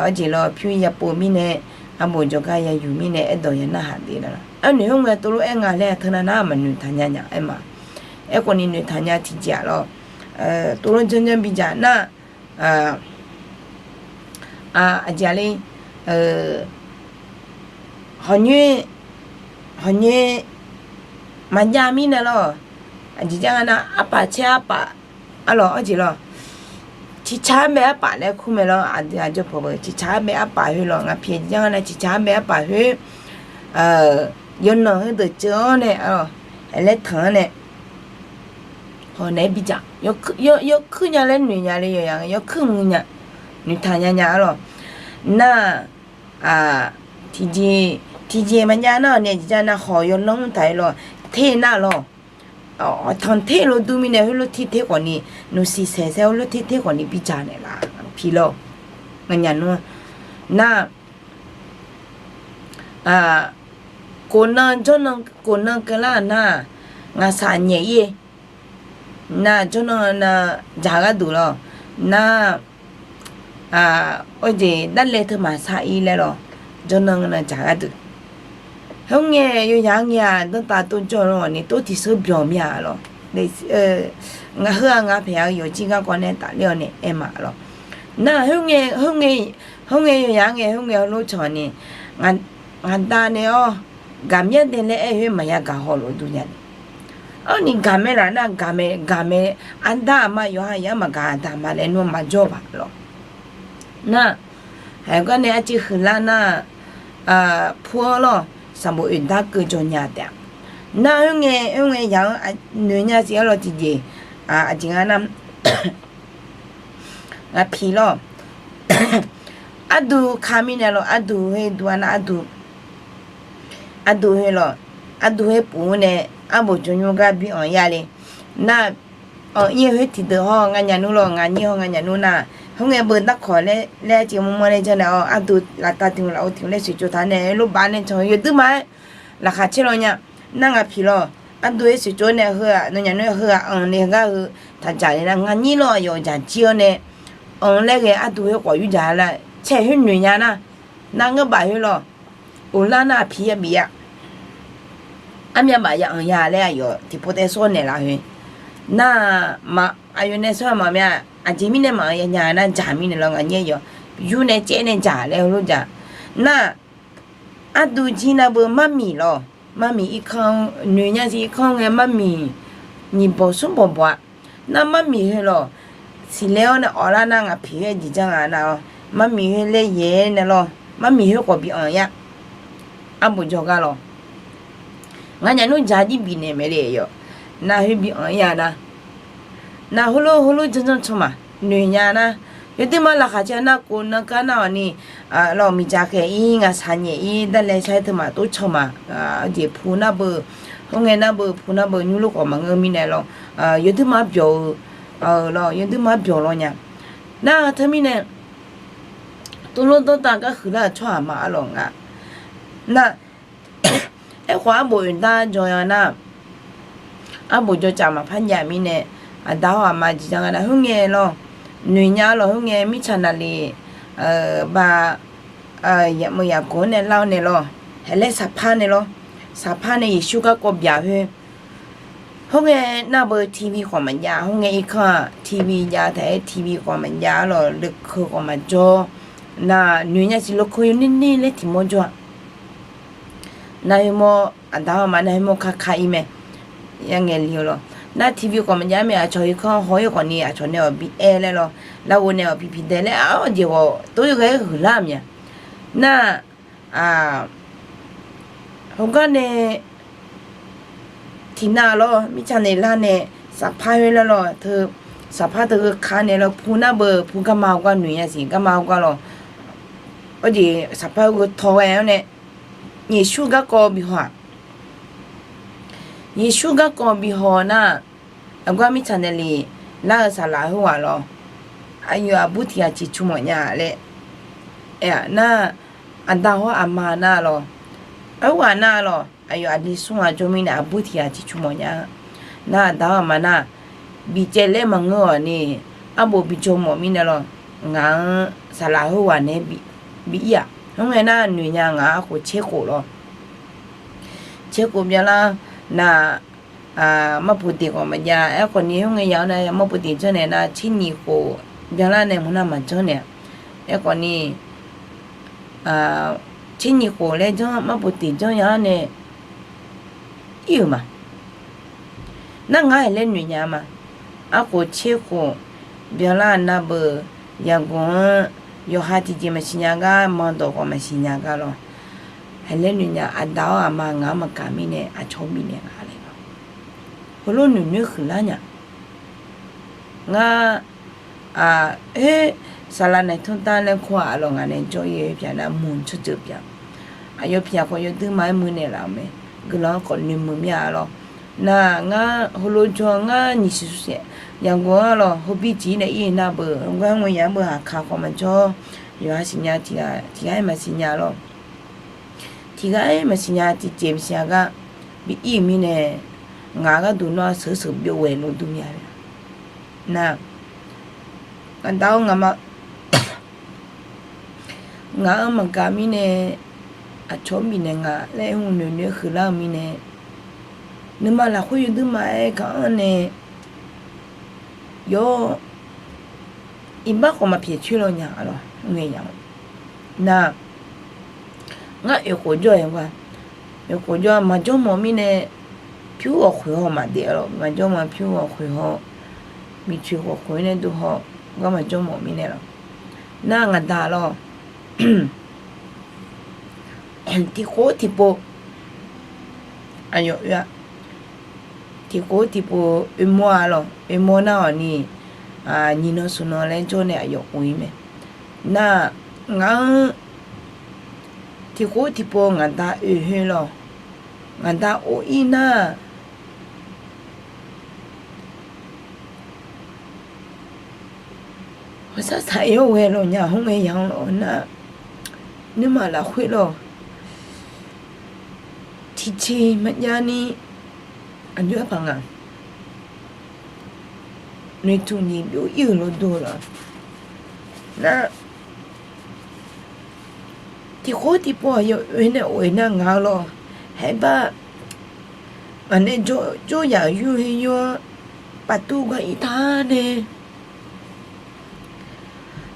aqjeq lawq pyur yapov mirnae, arbof jawrgar yayuq mirnae aerdawq ya narhaq dev lawq. Arnoeq khoerngae tovlof-aer nga laer teu nar nar maqnoeqtaq nya nya aer ma. Aerkhawfni noeqtaq nya tiqjeq-aq lawq. Tovlof janrjanr bidzaq nar, aqjeq-a le, hawqnyoer, hawqnyoer maqjav mirnae lawq. Aqjeq janr nga nar arpaf caer arpaf, arlawq arjeq lawq. Ciqcaq arbae arpaf laer kur mae lawr, aqdui aqjawr pawq-eu ciqcaq arbae arpaf khoer lawq, ngaq piq aqjeq janr nga nar ciqcaq arbae arpaf khoer, yawqnan heudeuq ceuv-anr nae, laer tanq-anr nae, hawq naeq-aer bidzaq, yawkuir nya laer noeq nya le yawqyaq, yawkuir mq nya, noeqtaq nya nya arlawq. Nar, tiqjeq, tiqjeq maqjav nar-awq ni aqjeq janr nar hawq yawlanr mr taq-aer lawq, ter nar lawq. Tanq ter lof dur mirnae heulof ter ter khawfni, nuqsiq saeq saer heulof ter ter khawfni bidzaq naeqlaf piq lawq. Nganyaf nmr nar, kof nan jawrnan, kof nan keuvlar nar, ngaqshaq nyaef ir-e. Nar jawrnan nar, dzaq gharduq lawq. Nar, arjeq darlae teu maqsar ir laer lawq. Jawrnan nar dzaq gharduq. Khoerngae yawyaq ngae-aq danrtav tov jawr-eu lawq ni tov tiqseur byawq mir-a lawq. Heu-aq ngaq paeq-a-eu yawqjir garkawv nae tafler-awr nae aer ma lawq. Nar khoerngae, khoerngae yawyaq ngae khoerngae heulof canq ni, ngaqda nae-awr gaqmyanr dae laer aer khoer maqya gaq haw lof dur nya ni. Arni gaq mae laf nar gaq mae, gaq mae. Aqda aqma yawqha yar maqgaq aqda aqma laer nmr maqjawr baq lawq. Nar, haeq gar nae arciv huiqlar nar, pu-anr lawq, sanqbof oeqdar keuv jawr nya taef-a. Nar khoerngae, khoerngae yaq-anr noeq nya siq-aer lawq tiqjeq, aqjeq nga nar, ngaq piq lawq. Arduq ka mirnae lawq, arduq khoer duq-a nar arduq, arduq khoer lawq, arduq khoer puf-awr nae, arbof jawr nymr gar bi anq ya le. Nar, anq ir-eu khoer tiqdeuq hawr nganyaf nmr lawq, nganyir hawr nganyaf nmr nar, khoerngae beu darkawq laer, laer arciv mawrmawr laer janr nae-awr arduq laftav tiq hmq lafov tiq hmq laer sheuqcov taq nae lof baf nae canq-eu yawduir ma-aer laqkhaq caer law nya. Nar ngaq piq lawq, arduq khoer sheuqcov-awr nae heu-aq nawnyaf nmr heu-aq anq nae heugar heu taqdzaq le nar nganyir lawq, aqyawf dzaq jir-awr nae anq laer ghae arduq khoer khawf yurdzaq lar caer khoer noeq nya nar, nar ngeur baf khoer lawq. Uqlar nar aqpiq yabif ya, armyav baf ya anq ya laer aqyawf tiqpov taev sawr naeqlaf khoer. Nar, aqyawf nae sawr-a maqmya, aqjeq mirnae maqanq ya nya nar dzaq mirnae lawq, nganyir yawq yur nae caev nae dzaq laer heulof dzaq. Nar, arduq jir nar beu marmiq lawq, marmiq irkanr noeq nya siq irkanr ngae marmiq nyiq bawq smr bawq bawq-a. Nar marmiq khoer lawq, siqlaer-awr nae awqlar nar ngaq piq khoer jeq janr nga nar-awr, marmiq khoer laer yaeq nae lawr, marmiq khoer khawf bi anq ya. Arbof jawrgar lawq. Nganyaf nmr dzaq jir bifnaeq mae le yawq. Nar khoer bi anq ir-a nar, nar heulof heulof janr janr can maq noeq nya nar, yawduir ma laqkhaq caer nar kov nan kar nar-awq ni, lawq miqdzaq khaeq ir ngaqshaq nyaef ir darlae saer teu maq tov can maq. Jeq pu nar beu, khoerngae nar beu pu nar beu nymrlof khawf maqngeur mirnae lawq, yawduir ma byawq-eu lawq, yawduir ma byawq law nya. Nar teumirnae tovlof dawrtav gar huiqlar-euq tsawrhaq ma arlawq nga. Nar, aerkhawf arbof oeqdar jawr ya nar, arbof jawrcaf maqpar jav mirnae, aqda hawr aqma jeq janr nga nar khoerngae lawq, noeq nya lawq, khoerngae mirtsaq naqli, ba, yaqmeuq yaqkawq-anr nae lar-awr nae lawq, haeq laer saqpar nae lawr, saqpar nae Yeqsur garkawv byaq khoer. Khoerngae nar beu TV khawf maqjav, khoerngae irkanr-aq TV jav taef-aer TV khawf maqjav lawq, leukheuq khawf maqjawr. Nar noeq nya siq leukheuq yawner ner laer tiq mawr jawr-a. Nar khoermawr aqda hawr aqma nar khoermawr kar kar ir mae. Yarngae li-eu lawq. Nar TV khawf maqjav-aer mae, aqcawq irkanr haw-ir khawf ni aqcawq nae-awq bi aer laer lawq, larghov nae-awq bi piqdae laer, aqjeq ghawq tov-ir ghae-aer huiqlar-eu mya. Nar, heugar nae tiqnav lawr mirtsaq naeqlar nae saqpar khoer laer lawq, teu saqpar teu heu kar nae lawr pu nar beu pu garma hawgar noeq nya siq, garma hawgar lawq. Arjeq saqpar-eu gheu taw ghae-awr nae, Yeqsur garkawv bihaw-aq, Yeqsur garkawv bihaw nar-aq, aqgar mirtsaq naeqlef lar-eu saqlaq heughaq lawr, aqyawf aqbur tiq ghaq ciqcur mawf nya laer aer-aq nar, aqda hawr aqma nar lawr, arghaq nar lawr, aqyawf aqli smr ghaq jawr mirnae aqbur tiq ghaq ciqcur mawf nya. Nar aqda hawr aqma nar, bicaev laer maqngeur-awq ni, arbof bijawr mawf mirnae lawr, ngaq-anr saqlaq heughaq nae bi ir-aq, khoerngae nar noeq nya ngaq-anr khof tser khof lawr. Tser khof byanlar nar, marpuq tiq khawf maqjav. Aerkhawf ni khoerngae yaq-anr nar marpuq tiq janrnaeq nar, tser nyiq khof byanlar nae mq nar maqjanr naeq-a. Aerkhawf ni tser nyiq khof laer janr, marpuq tiq janr ya-anr nae ir-euq ma. Nar ngar-aq laer noeq nya ma. Arkhof tser khof byanlar nar beu, Yaqguq-anr yawqha tiqjeq maqsiq nya gar, mandawq khawf maqsiq nya gar lawr. Haiq laer noeq nya, aqda-awr aqma ngaq-anr maqgaq mirnae aqcawq bifnaeq nga laer lawr. Heulof noeq noeq huiqlar nya. Ngar, oer, saqlaq naeq tmr tar laer kur-aq lawr, ngaq nae jawr-ir-eu pyaeq nar muiq tsawrjeuq pyaeq. Aqyawf pyaq khawf yawduir ma-aer muiq naeqlaf-euq mae. Guiqlanq-anr khawf noeqmuiq mir-a lawr. Nar ngar heulof jawr ngar nyiq siq suf saef, Yaqguq-anr lawr heubi jeq-ir nae ir-eu nar beu, heugar ngoeqyaq-anr beu aqkaq khawf maqjawr. Yawqha siqnya tiq ghaq-aer maqsiq nya lawr. Tiq ghaq-aer maqsiq nya, tiqjeq maqsiq nya gar bi ir-euq mirnae, ngaq gharduq nawr-aq sheuq sheuq byov ghae lof dur mir-a. Nar, ngaq da-awr ngaq ma, ngaq-anr maqgaq mirnae, aqcawq-anr bifnaeq nga laer hmq noeq noeq huiqlar-euq mirnae, nuima lafkhoer yawduir ma-aer gaq-anr nae, yawr, iqbax khawf maqpyaeq coer law nya-a lawr. Ngaeq yaq-anr nar, ngar oeq khof jawr-aer nga, oeq khof jawr maqjawr mawf mirnae, pyur ghawqkhoeq haw maqdaef-a lawr. Maqjawr mawf pyur ghawqkhoeq haw, miqcoeq ghawqkhoeq nae dur haw, gar maqjawr mawf mirnae lawr. Nar ngaq da lawr, tiqkhof tiqpov aqyawf oe-a. Tiqkhof tiqpov oermawr-a lawr. Oermawr nar-awq ni, nyiq nan smq nan laer jawr nae aqyawf of-ir mae. Nar, ngaq-anr tiqkhof tiqpov ngaq da oe khoer lawr, ngaq da of-ir nar, hawsar saq-ir-awr ghae lawq nya. Khoerngae yaq-anr lawq nar, nuima lafkhoer lawq, tiqceq maqjav ni, aqjox-aer paq nga, noeqtmq nyiq byov-ir-euq lawr dur-eu lawq. Nar, tiqkhof tiqpov aqyawf oe nae of-aer nar ngaq-eu lawq, haerbar, ngaq nae jawr yaq-euq yur-eu her yur-anr paqtuv gar ir ta nae,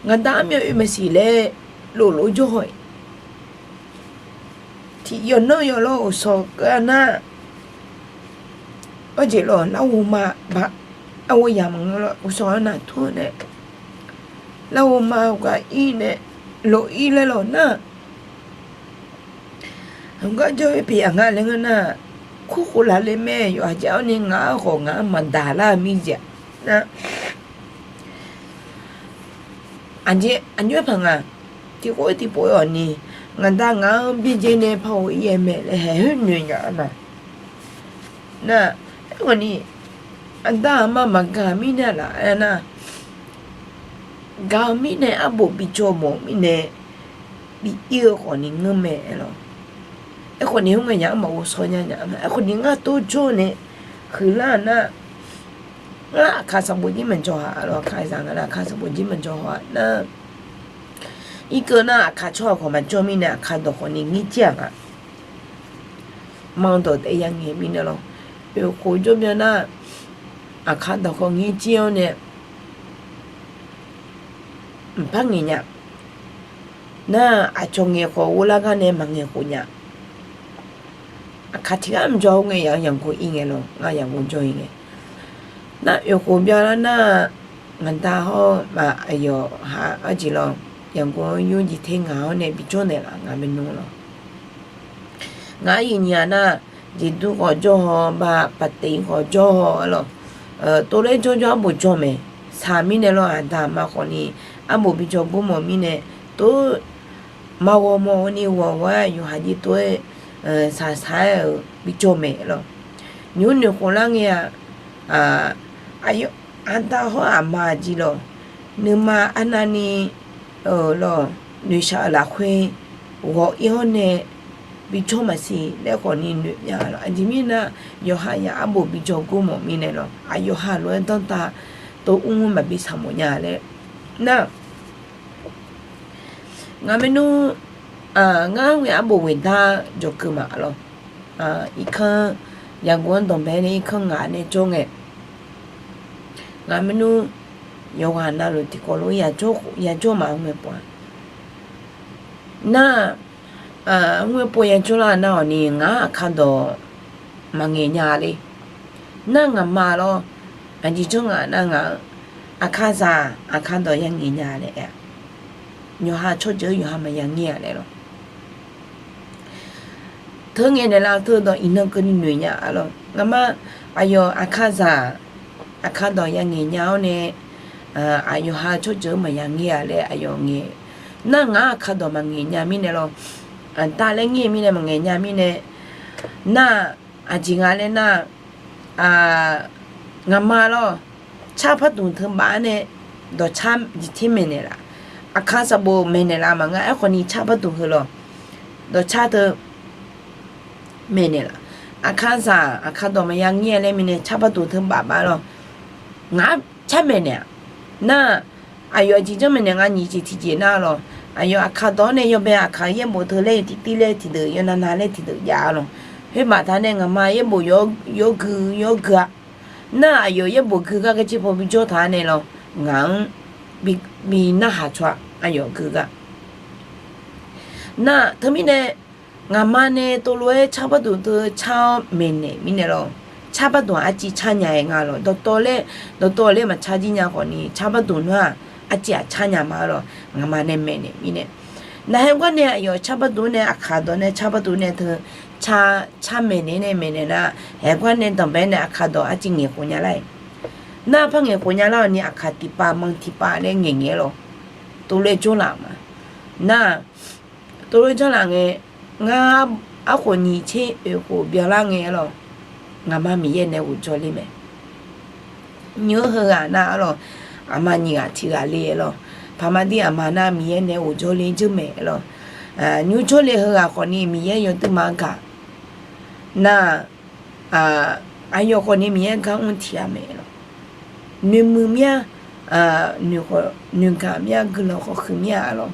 ngaq da armyav oe maqsiq laer loflof jawr haw-ir. Tiq yawqnan yawq lawr uqshawq keuv-a nar, arjeq lawq larghov ma ba, larghov yaq maqngeur lawr uqshawq-anr naqtur-eu nae, larghov ma gar ir nae, lof-ir laer lawq nar, heugar jawr-ir pyeuf yaq nga laer ngeur nar, kurkhof laf le mae. Yawqha jar-awr ni ngaq-anr khawf ngaq-anr maqdaq lar-eu mirjeq nar, aqjeq, aqjox-aer paq nga, tiqkhof tiqpov-awq ni, ngaq da ngaq-anr byaerdzae nae par ghof-ir-aer mae laer haeq khoer noeq nya-a ma. Nar, aerkhawf ni, aqda aqma maqgaq mirnae laf-aer nar, gaq-eu mirnae arbof bijawr mawf-eu mirnae, bi ir-eu khawf ni ngeur mae aer lawq. Aerkhawf ni khoerngae yaq-anr maqghov shawr nya nya-a ma. Aerkhawf ni ngar tov jawr nae huiqlar-eu nar, ngar aqkaq sanqbof jir maqjawr haq lawq. Aqkaq zaq nga nar aqkaq sanqbof jir maqjawr haw-a nar, irkeuv nar aqkaq tsawrhaq khawf maqjawr mirnae aqkaq dawq khawf ni ngir jir-aq nga. Manq dawq taef ya ngaeq mirnae lawq. Oeq khof jawr byan nar, aqkaq dawq khawf ngir jir-awr nae, mqpar ngaeq nya. Nar aqcawq ngaeq khawf ghov lar gar nae maqngaeq khof nya. Aqkaq tiq ghaq mqjawr-eu ngae yaq-anr yaqguv ir ngae lawq, ngar yaqguv jawr-ir ngae. Nar oeq khof byan lar nar, ngaq da hawr ma aqyawf ha arjeq lawq, yaqguv-anr yur jeq ter ngaq hawr nae bijawr naeqlaf nga maernmr lawq. Ngar yif nyiq-aq nar, jeqdur khawf jawr haw, ba paqteq khawf jawr haw-a lawq. Tov laer jawrjawr arbof jawr mae. Saq mirnae lawr, aqda aqma khawf ni arbof bijawr bur mawf mirnae, tov maqghawq mawf-eu ni ghawq ghawq-aer yawqha jir tov-aer saqsaq-aer-euq bijawr mae lawq. Nymr noeqkhof lar ngae-aq, aqyawf aqda hawr aqma jeq lawq, nuima arnavni lawq, noeqshaq-euq lafkhoer ghawq ir-awr nae bijawr maqsiq laer khawfni noeq nya lawq. Aqjeq mirnae nar, yawqha yaq arbof bijawr gor mawf mirnae lawq, aqyawf ha lof-aer danrtav tov mr maqbi saqmawf nya laer nar, ngaq maernmr, ngar ngae arbof ghoeqdar jawqkeuv ma lawq. Irkanr, yaqgov-anr danqbae nae irkanr ngaq nae jawr ngae, ngaq maernmr yawqghaq navluf tiqkawv lof-aer yajawr ma, ngae pov-a. Nar, ngae pov yajawr lar nar-awq ni ngar aqkar dawq maqngaeq nya le. Nar ngaqma lawr, aqjeq janr ngaq nar ngaq-anr aqkar zaq aqkar dawq yangaeq nya laer aer-a. Yawqha tsawrjeuq-anr yawqha maqya ngaer-a laer lawq. Teu ngaeq naeqlaf teu dawq iqnan keuvni noeq nya-a lawq. Ngaqma, aqyawf aqkar zaq aqkar dawq yangaeq nya-awr nae, aqyawf ha tsawrjeuq-anr maqya ngaer-a laer aqyawf ngaeq. Nar ngaq-anr aqkar dawq maqngaeq nya mirnae lawr, aqda laer ngaer mirnae maqngaeq nya mirnae, nar aqjeq nga laer nar, ngaqma lawr, car pardmq teu baf-anr nae dawqcar jeqter maeqnaeq laf, aqkar sanqbof maeqnaeq laf maqngeur. Aerkhawf ni car pardmq heu lawr, dawqcar teu maeqnaeq laf, aqkar zaq aqkar dawq maqya ngaer-a laer mirnae car pardmq teu baf baf lawr, ngaq-anr car maeqnaeq-a. Nar, aqyawf aqjeq janr maeqnaeq nga nyiq jeq tiqjeq nar lawq, aqyawf aqkar dawq-anr nae yawbae aqkar yaerbof teu laer tirtir laer tiqdeuq yawnav nav laer tiqdeuq jav-a lawq. Khoermaf taq nae ngaqma yaerbof yawr gui yawr gui-a. Nar aqyawf yaerbof gui gar garjir paw bijawr taq-a nae lawr, ngaq-anr bi narhaq tsawrhaq aqyawf gui gar. Nar teumirnae ngaqma nae tovlof-aer car pardmq teu car-awr maeqnaeq mirnae lawr, car pardmq-aq arciv car nya-aer nga lawq. Dawqtawv laer, dawqtawv laer maqcar jir nya khawf ni car pardmq nar-aq arciv-aq car nya ma lawq. Ngaqma nae maeqnaeq mirnae, nar haegar nae aqyawf car pardmq nae aqkar dawq nae car pardmq nae teu car maeqnaeq nae maeqnaeq nar, haegar nae danqbae nae aqkar dawq arciv ngaeqkhof nya lar-iq. Nar par ngaeqkhof nya lar-awq ni aqkar tiqpav manq tiqpav laer ngaeqngaeq-aer lawq. Tovlof-aer jawrlaf ma. Nar, tovlof-aer jawrlaf ngae, ngar arkhof nyiq tser oeq khof byanlar ngae-aer lawq, ngaqma Miqyaer nae ghofjawr ler mae. Nymr heughaq nar-a lawq, aqma nyiq ghaq tiq ghaq le-aer lawq. Paqma dir aqma nar Miqyaer nae ghofjawr ler jeur mae-aer lawq. Nymr jawrle heughaq khawf ni Miqyaer yawduima gaq. Nar, aqyawf khawf ni Miqyaer gar mr tiq ghaq mae-aer lawq. Noeqmuiq mir-a, noeqgaq mir-a, guiqlanq khawf huiq mir-a lawq.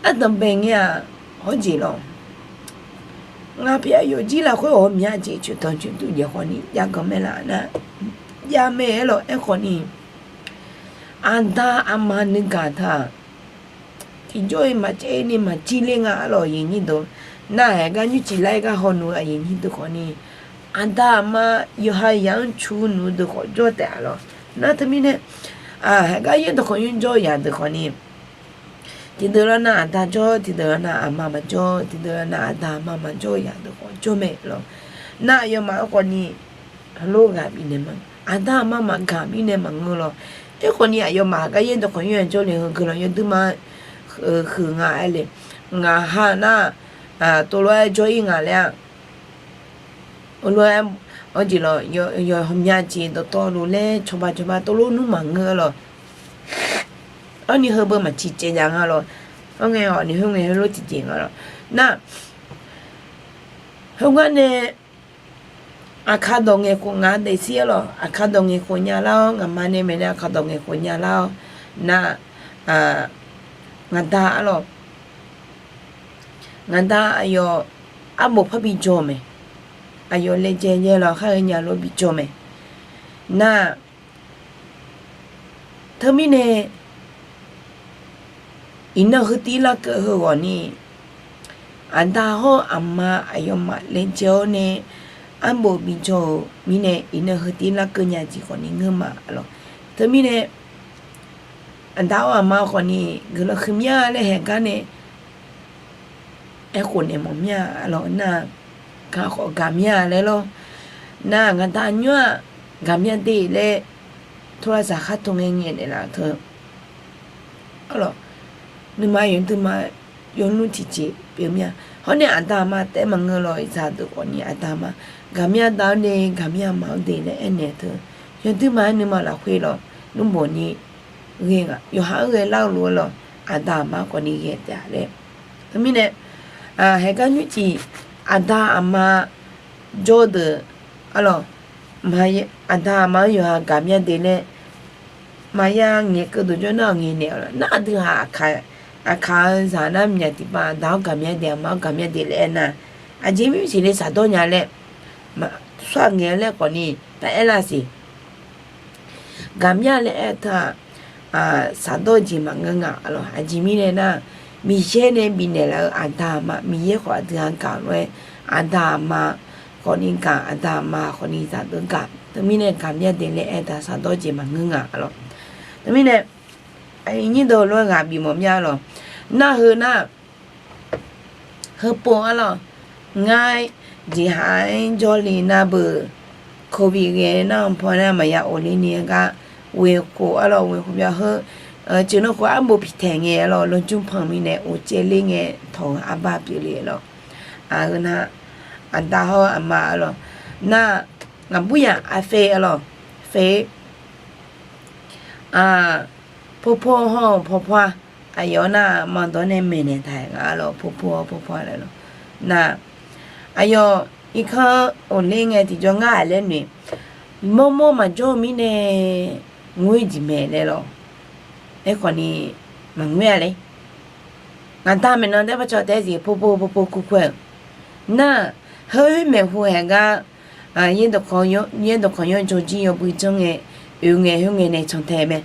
Ardanqbae ngae-aq, hawr jeq lawq. Ngaq pyaeq aqyawf jir lafkhoer ghawqmya jeq coeqtanq coeqtuv jeq khawf ni jav ganq mae laf nar, jav mae-aer lawq. Aerkhawf ni, aqda aqma nuigaq taq-aq, tiqjawr-iq maqcaev ni maqjir ler nga-a lawq, aqyuif nyir deuq. Nar haegar nymrcif lar-aer gar hawnu aqyuif nyir deuq khawf ni, aqda aqma yawqha yaq-anr cu nuq deuq khawf jawr taef-a lawq. Nar teumirnae, haegar yaerdawq khawf nymr jawr yaq deuq khawf ni, tiqdeuq lar nar aqda jawr, tiqdeuq lar nar aqma maqjawr, tiqdeuq lar nar aqda aqma maqjawr yaq deuq khawf jawr mae lawq. Nar aqyawfmaf-anr khawf ni, heulof ghaq bifnaeq ma. Aqda aqma maqgaq mirnae maqngeur lawq. Aerkhawf ni aqyawfmaf haegar yaerdawq khawf nymr-aer jawrle heu guiqlanq yawduima huiq nga-aer le. Ngaq ha nar, tovlof-aer jawr-ir nga laer-a. Heulof-aer, awr jeq lawq, yawqha ghawqmya jeq dawqtawvluf laer cawba cawba tovlof nmr maqngeur lawq. Arni heubeu maqciq caev nya nga lawq. Hawr ngae-awq ni khoerngae heulof tiqjeq nga lawq. Nar, heugar nae, aqkar dawq ngaeqkhof nga daefsir-aer lawq. Aqkar dawq ngaeqkhof nya lar-awr ngaqma nae maeqnaeq aqkar dawq ngaeqkhof nya lar-awr nar, ngaqda-a lawq. Ngaqda aqyawf arbof parbi jawr mae. Aqyawf laejae yaer lawq khar-eu nya lof bi jawr mae. Nar, teumirnae iqnan heutiv larkeuv heughawq ni, aqda hawr aqma aqyawfmaf laejae-awr nae arbof bi jawr-eu mirnae iqnan heutiv larkeuv nya jeq khawf ni ngeur ma lawq. Teumirnae aqda hawr aqma khawf ni guiqlanq huiq mir-a laer haegar nae aerkhof naeq mawf mir-a lawq. Nar, gaq khawf gaq mir-a laer lawr. Nar ngaqda nymr-aq gaq mir-a de laer, tawrlaqzaq khar tov ngae ngaeq naeqlaf teu, nuima yawduima yawlmr tiqjeq pyeuf mir-a. Hawr nae aqda aqma taef maqngeur lawq, iqzaq deuq khawfni aqda aqma, gaqmya da-awr nae gaqmya maq-awr de laer aernaeq teu, yawduir maqaer nuima lafkhoer lawq, nmrbof ni ghae nga, yawqha-anr ghae lar-eu lof-aer lawq, aqda aqma khawfni ghae taef-a laer. Teumirnae, haeqgar nymrcif aqda aqma jawr deuq, arlawq, aqda aqma-anr yawqha gaqmya de laer maqya ngaeqkeuv deuq jawr nar-awq ngaeqnaeq-awq lawq. Nar aqdui haq aqkaq-eu zaq nar myaq tiqpav aqda-awr gaqmya de aqma-awr gaqmya de laer aernar, aqjeq mirsiq le shaqdawr nya laer, maqsar ngaeq-eu laer khawfni taq aer lar siq. Gaqmya laer aer-eu teu-aq, shaqdawr jeq maqngeur nga lawq. Aqjeq mirnae nar, Miqyaer nae bifnaeq laf-eu aqda aqma, Miqyaer khawf aqdui-anr gaq lof-aer, aqda aqma khawfni gaq, aqda aqma khawfni zaqdeuq gaq. Teumirnae gaqmya de laer aer-eu teu-aq shaqdawr jeq maqngeur nga lawq. Teumirnae, nyir deuq lof-aer ghaq bif mawf mya lawq. Nar heu nar, heupov arlawq, ngar jeqhaq-aer jawrle nar beu, covid ghae nar-anr paw nar maqya ofler ni-aer gar, ghoeqkhof arlawq, ghoeqkhof bya heu, ceqnan khof arbof piqtaeq ngae arlawq, lawjmr panq mirnae of caev ler ngae tawq-eu arbar pyeufle lawq. Aqheu nar, aqda hawr aqma arlawq, nar, ngaqbur yaq arfae arlawq, fae, pawpaw hawr-eu pawpaw-a, aqyawf nar maqdawr nae maeqnaeq taq-aer nga lawq, pawpaw pawpaw-a laer lawq. Nar, aqyawf irkanr ofler ngae tiqjawr ngar-aq laer noeq, mawrmawr maqjawr-eu mirnae ngoer jeq mae laer lawq. Aerkhawfni maqngoer-a ler. Ngaqda maeqnan taef-aer par caw taef-aer jeq pawpaw pawpaw kur kur-aer-euq. Nar, heu maeqhu haeq gar, yaerdawq khanqyanr jawrjir yawbui janr ngae, oeq ngae khoer ngae nae cantae mae.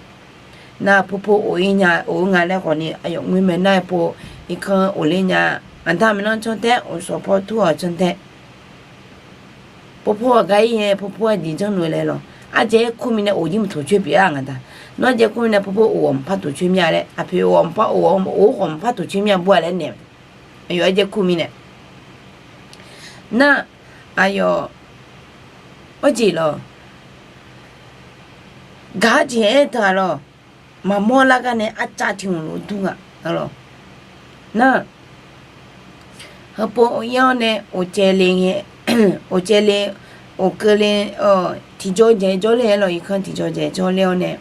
Nar pawpaw of-ir nya of-eu nga laer khawfni aqyawf ngoer mae nar-aer pov, irkanr ofler nya, ngaqda maeqnan cantae of shawq paw tur-awq cantae. Pawpaw-aq gar-ir ngae pawpaw-aer jeq janrluf-eu laer lawq. Ardzaeq-aer kur mirnae of jir maqtoq coer pyeuf-a ngaqda. Nawr ardzaeq kur mirnae pawpaw of-awq maqpar toq coer mir-a laer, aqpoeq of-awq maqpar of-awq, of khawf maqpar toq coer mir-a bur-a laer naeq. Aqyawf ardzaeq kur mirnae. Nar, aqyawf, arjeq lawq, gaq-eu jeq aer-eu teu-aq lawq, maqmawr lar gar nae arcav tiq hmq lof dur nga lawq. Nar, heupov of-ir-awr nae of caev le ngae, of caev le, of keuvle, tiqjawr jaeq jawrler-aer lawq, irkanr tiqjawr jaeq jawrler-awr nae,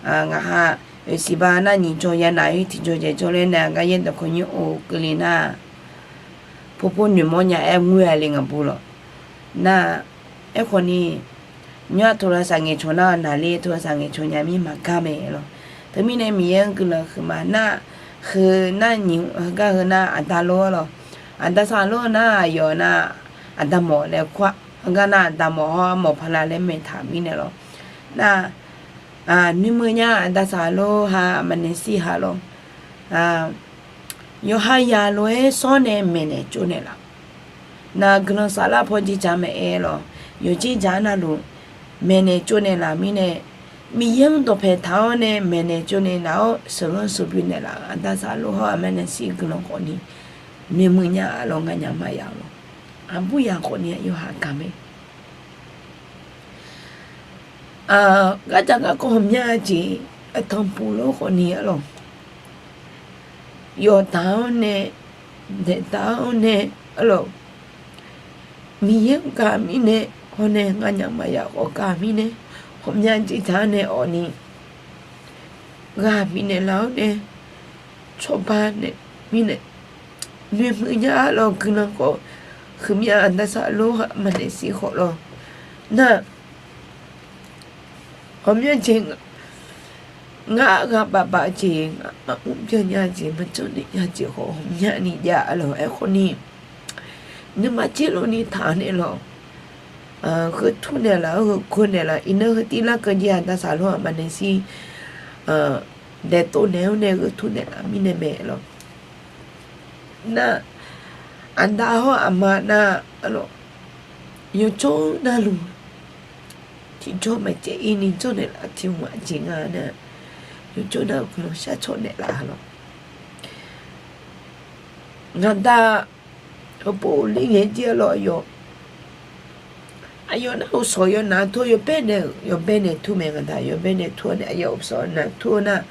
ngaqha, oeqsiq ba nar nyiq jawr ya naf-ir tiqjawr jaeq jawrler nae aqgar yaerdawq khanqyanr of keuvle nar, pawpaw noeqmawr nya-aer ngoer-a le ngaqbur lawq. Nar, aerkhawfni, nymr-aq โทรศัพท์ ngaeqcawq nar-eu naqler โทรศัพท์ ngaeqcawq nya mir maqgar mae lawq. Teumirnae Miqyaer-anr guiqlanq huiqma nar, heu nar nyiq heugar heu nar aqda lor-a lawq. Aqda saqlor nar aqyawf nar, aqda mawf laer kur-a. Heugar nar aqda mawf hawr armawf pala laer maeqtaq mirnae lawq. Nar, noeqmuiq nya aqda saqlor ha aqma naeq shir ha lawq. Yawqha yaq lof-aer shawr nae maeqnaeq tsovnaeq laf. Nar guiqlanq saflar paw jeq dzaq maeq-aer lawq. Yawqjeq dzaq navluf maeqnaeq tsovnaeq laf mirnae, Miqyaer-anr dawqpae taq-awr nae maeqnaeq tsovnaeq laf-awr sheuqghanr sheuqbui naeqlaf-euq aqda saqlor hawr aqma naeq shir guiqlanq khawfni noeqmuiq nya-a lawq, nganyaf maqya-a lawq. Aqbur yaq khawfni yawqha gaq mae. Gardzaq garkawv ghawqmya jeq, aqtanqpuq lor khawfni-a lawq. Yawqdaq-awr nae, daeqdaq-awr nae, a lawq, Miqyaer-anr gaq mirnae, hawnae nganyaf maqya khawf gaq mirnae, ghawqmya jeq dzaq-awr nae awqni ghaq bifnaeq laf-awr nae, cawba nae mirnae, noeqmuiq nya-a lawq. Guiqlanq khawf huiqmya aqda saqlor ha aqma naeq shir khawf lawq. Nar, ghawqmya jeq ngar ghaq baf baf jeq, ngar maqmr byan nya jeq, maqjanr naeq nya jeq khawf ghawqmyani jav-a lawq. Aerkhawfni nuima tserlofni taq-awr nae lawq, gheu tur naeqlaf-awr gheu kur naeqlaf, iqnan heu tiv larkeuv jeq aqda saqlor aqma naeq shir daeqtov naeq-awr nae gheu tur naeqlaf mirnae mae lawq. Nar, aqda hawr aqma nar, a lawq, yawjawr navluf tiqjawr maqcaev-ir ni janrnaeq laf tiq hmq aqjeq nga nar, yawjawr nar-eu guiqlanq shar cawv naeqlaf-a lawq. Ngaqda, heupov of ler ngae jir-a lawq, aqyawf, aqyawf nar of shawq yawnav tur-awr yawbae naeq-eu, yawbae naeq tur mae ngaqda, yawbae naeq tur-awr nae aqyawf of shawq yawnav tur-eu nar,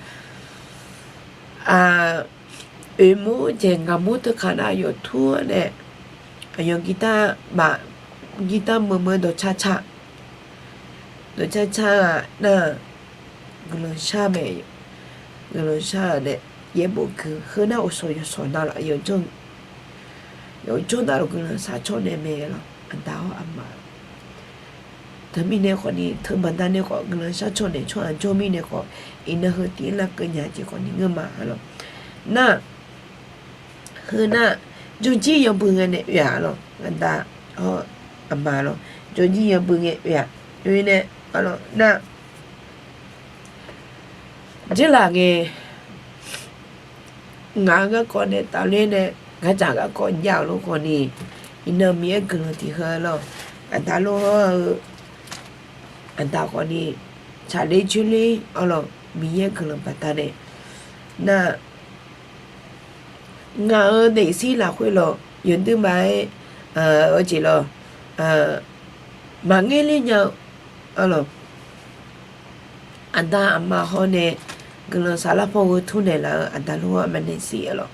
a, Oeqmawr-anr jeq ngaqmawr teukaq nar yawqtur-anr nae, aqyawf guitar meuq meuq dawqcar car, dawqcar car-aq nar-aq, guiqlanq shar mae. Guiqlanq shar-aq nae, yaerbof gui heu nar uqshawq yawshawq navluf yawqjawr navluf guiqlanq shar caw nae mae lawq. Aqda hawr aqma teumirnae khawfni, teubaqda nae khawf guiqlanq shar caw naeq tsawrhaq jawr mirnae khawf, iqnan heu tif-anr lavkeuv nya jeq khawfni ngeur ma lawq. Nar, heu nar, jawrjir yawbui ngae nae oe-aq lawq. Aqda hawr aqma lawq, jawrjir yawbui ngae oe-aq, oe nae, a lawq nar, dzeurlaf ngae, ngaq-euq garkawv nae tafler nae, gardzaq garkawv jav-euq lof khawfni, iqnan Miqyaer guiqlanq tiq heu lawq. Aqda lof hawr-eu, aqda khawfni, tsaqler dzoerler-awr lawq, Miqyaer guiqlanq baqdanae nar, ngaq-euq daefzir lafkhoer lawq, yawqdui maqaer, aqjeq lawq, maqngaer ler nya-eu, a lawq, aqda aqma hawr nae guiqlanq saflar paw gheu tur naeqlaf-eu aqda lof hawr aqma naeq siq-a lawq.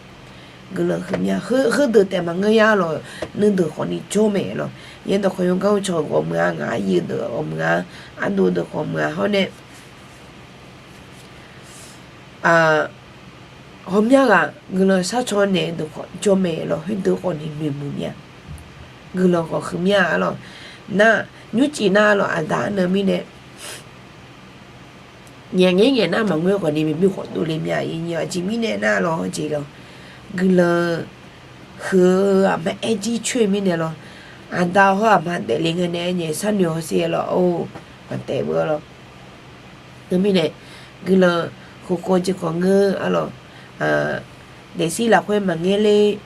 Guiqlanq huiqmya heudeuq taef maqngeur yar lawq, nuideuq khawfni jawr mae lawq. Yaerdawq khawf yawgar uvcawq ghawqmya ngaq-aer yurdeuq ghawqmya, ardov deuq ghawqmya hawr nae ghawqmya ghaq guiqlanq shar caw naeq-eu deuq khawf jawr mae lawq, khoerdeuq khawfni noeqmuiq mya. Guiqlanq khawf huiqmya-a lawq. Nar, nymrcif nar lawq, aqda arnan mirnae nyaef ngaer ngaeq nar maqngeur khawfni maqbi khawf dovle mya. Aqjeq mirnae nar lawq, jeq lawq, guiqlanq huiq-eu aqma aer jir coer-eu mirnae lawq. Aqda hawr aqma daefle ngae nae nyaef sharnoeq hawsher lawq, or, maqtaef beu-a lawq. Teumirnae, guiqlanq khofkhov jeq khawf ngeur-a lawq. Daefzir lafkhoer maqngaer ler,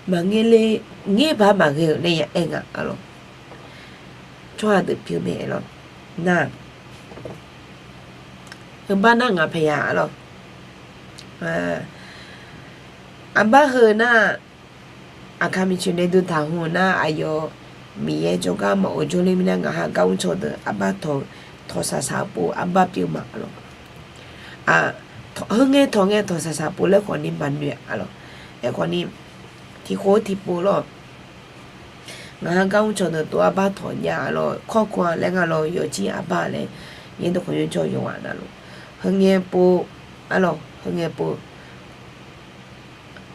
maqngaer ler, ngaer ba maqghae-euq nae ya aer nga-a lawq. Tsawrhaq deuq pyeuf mae lawq. Nar, heubar nar ngaq paqya-a lawq. Arbar heu nar, Aqkaq miqcoeq nae duq taq hmq nar, aqyawf Miqyaer jawrgar maqghov jawrler mirnae, ngaq ha gar mrcaw deuq arbar tawq, tawq saqsaq pov arbar pyeuf ma lawq. Heungae tawq ngae tawq saqsaq pov laer khawfni maqnoeq-a lawq. Aerkhawfni, tiqkhof tiqpov lawq. Ngaq ha gar mrcaw deuq tov arbar tawq jav-a lawq, kawrkawr-a laer nga lawq, yawjir arbar laer, yaerdawq khawf yawjawr yawqghaq navluf. Heungae pov-a lawq, heungae pov.